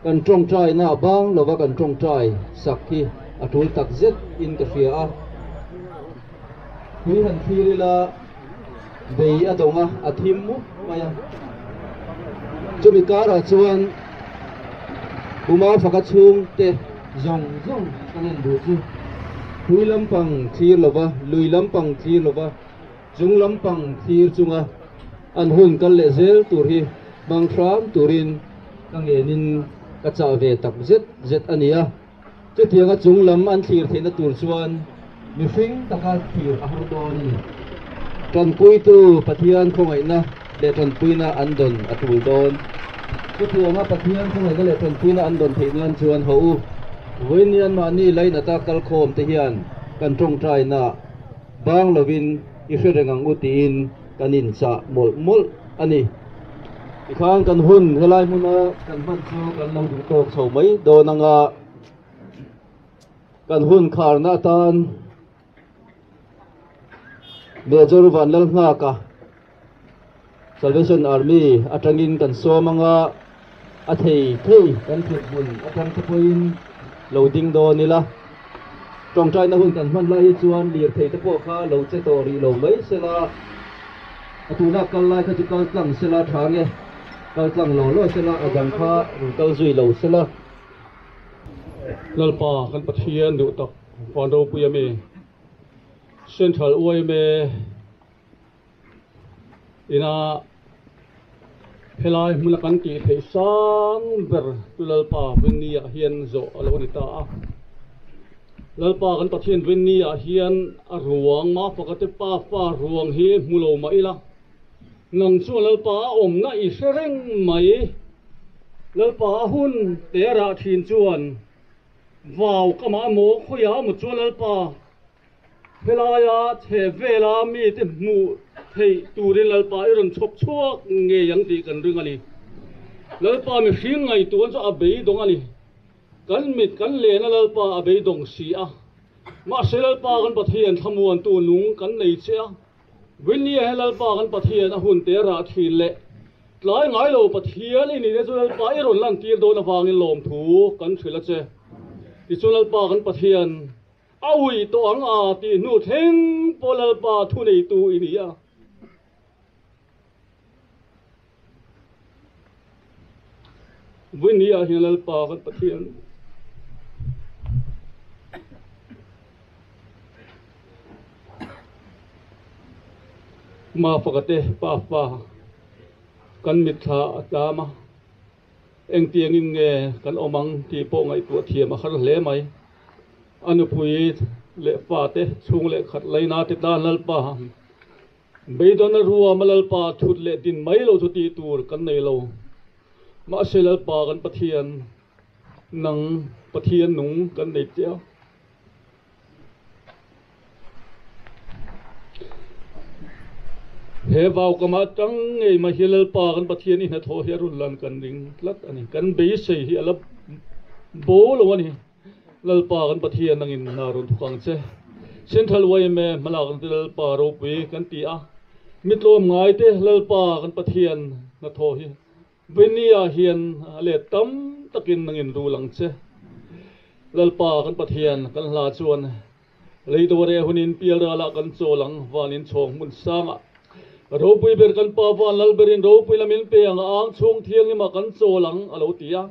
Kan tawngtaina a bang lova kan tawngtai sak hi a tul tak zet in ka hria a. Tui han thlir ila bei a dawng a, a thim mup mai a. Chumi karah chuan Puma faka chhungte zawng zawng kan en duh chu tui lampang thlir lova, lui lampang thlir lova, chung lampang thlir chunga an hun kal leh zel tur hi hmang hram turin ka ngenin ka chah ve tak zet zet a ni a. Chutianga chung lam an thlir theihna tur chuan mihring taka thlir a har dawn a ni. Tanpuitu Pathian khawngaihna leh tanpuina an dawn a tul dawn. Chutianga Pathian khawngaihna leh tanpuina an dawn theih nan chuan haw u, vawiin mahni lainata kalkhawm te hian kan tawngtaina Bang lovin i hre reng ang u tiin kan inchah mawlh mawlh a ni. Tikhan kan hun helai hmuna kan hman chu kan lo duh tawk chho mai dawn anga kan hun kharna atan Major Vanlalnghaka Salvation Army atangin kan sawm anga a thei thei kan thut hmun atang te pawhin lo ding dawn ila. Tawngtaina hun kan hman lai hi chuan lirthei te pawh kha lo che tawh rih lo mai sela, a tuna kal lai kha chu kal tlang sela tha nge, kal tlang lo lo sela, a dang kha rawn kal zui lo sela. Lalpa kan Pathian duh tak van ropui a mi Central yma Ina helai hmuna kan tih theih sang ber chu Lalpa Vinni-ah hian zawh a lo ni ta a. Lalpa kan Pathian Vinni-ah hian a ruang Mafaka te pafa ruang hi hmu lo mah ila, nang chuan Lalpa a awmna i hre reng mai. Lalpa a hun te a rah thin chuan vau ka mah emaw khawiah emaw chuan Lalpa Helaia chhe vela mite hmuh theih turin Lalpa i rawn chhawp chhuak ngei ang tih kan ring a ni. Lalpa mihring ngaihtuahna chu a beidawng a ni. Kan mit kan len a Lalpa a beidawng si a. Mahse Lalpa kan Pathian thlamuantu nung kan nei che a. Vinnie he Lalpa kan Pathian a hun te rah thin leh tlai ngai lo Pathian i nihna chu Lalpa i rawn lantir dawn avangin lawmthu kan hrilh a che. Tichuan Lalpa kan Pathian A ui tawh ang a tih hnu thleng pawh Lalpa thuneitu i ni a. Vawinia hian Lalpa kan Pathian Mafakate pafa kan mitthla a tlam a. Engtiangin nge kan awm ang tih pawh ngaihtuah thiam a har hle mai. A nupui leh fate chhung leh khat laina te tan Lalpa beidawn a ruam a Lalpa thut leh din mai lo chu tih tur kan nei lo. Mahse Lalpa kan Pathian nang Pathian nung kan nei che a. He vaukam atang ngei mai hi Lalpa kan Pathian i hnathawh hi a rawn lan kan ring tlat a ni. Kan beisei hi a la bo lo a ni. Lalpa kan Pathian nangin hna rawn thawk ang che. Central yma hmalak na te Lalpa ropui kan ti a. Mi tlawm ngai te Lalpa kan Pathian hnathawh hi Vainia hian a let tam takin nangin rul ang che. Lalpa kan Pathian kan hla chuan lei dawre hunin pialralah kan chawl ang, vanin chhawng hmun sangah. Ropui ber kan Pa van lal berin ropui la min pe ang a ang chhung thianghlim ah kan chawl ang a lo ti a.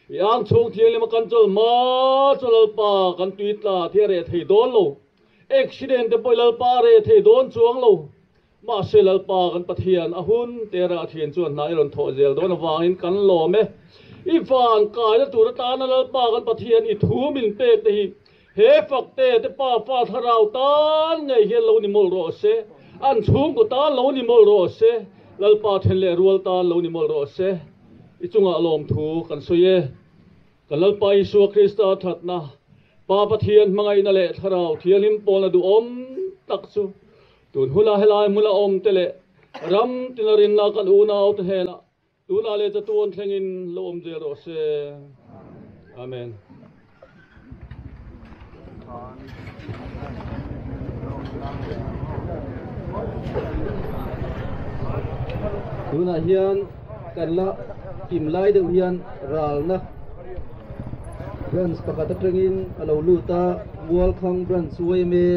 I ang chhung thianghlim a kan chawl hma chu Lalpa kan tui tla thi a reh thei dawn lo. Accident te pawh i Lalpa a reh thei dawn chuang lo. Mahse Lalpa kan Pathian a hun tera a thian chuan hna i rawn thawh zel dawn avangin kan lawm e. I van kaina tur atana Lalpa kan Pathian i thu min pek te hi he fakte te pa fa thlarau tan ngei hian lo ni mawlh rawh se. An chhungkaw tan lo ni mawlh rawh se. Lalpa then leh rual tan lo ni mawlh rawh se. I chungah lawmthu kan sawi e. Kan Lalpa Isua Krista thatna, Pa Pathian hmangaihna leh Thlarau Thianghlim pawlna duhawm tak chu tun huna helai hmuna awmte leh ram tina rinna kan unaute hnenah tunah leh chatuan thlengin lo awm zel rawh se. Amen. Tunah hian kan la kim lai deuh hian ralna branch pakhat atangin a lo lut a, Mualkhang branch yma.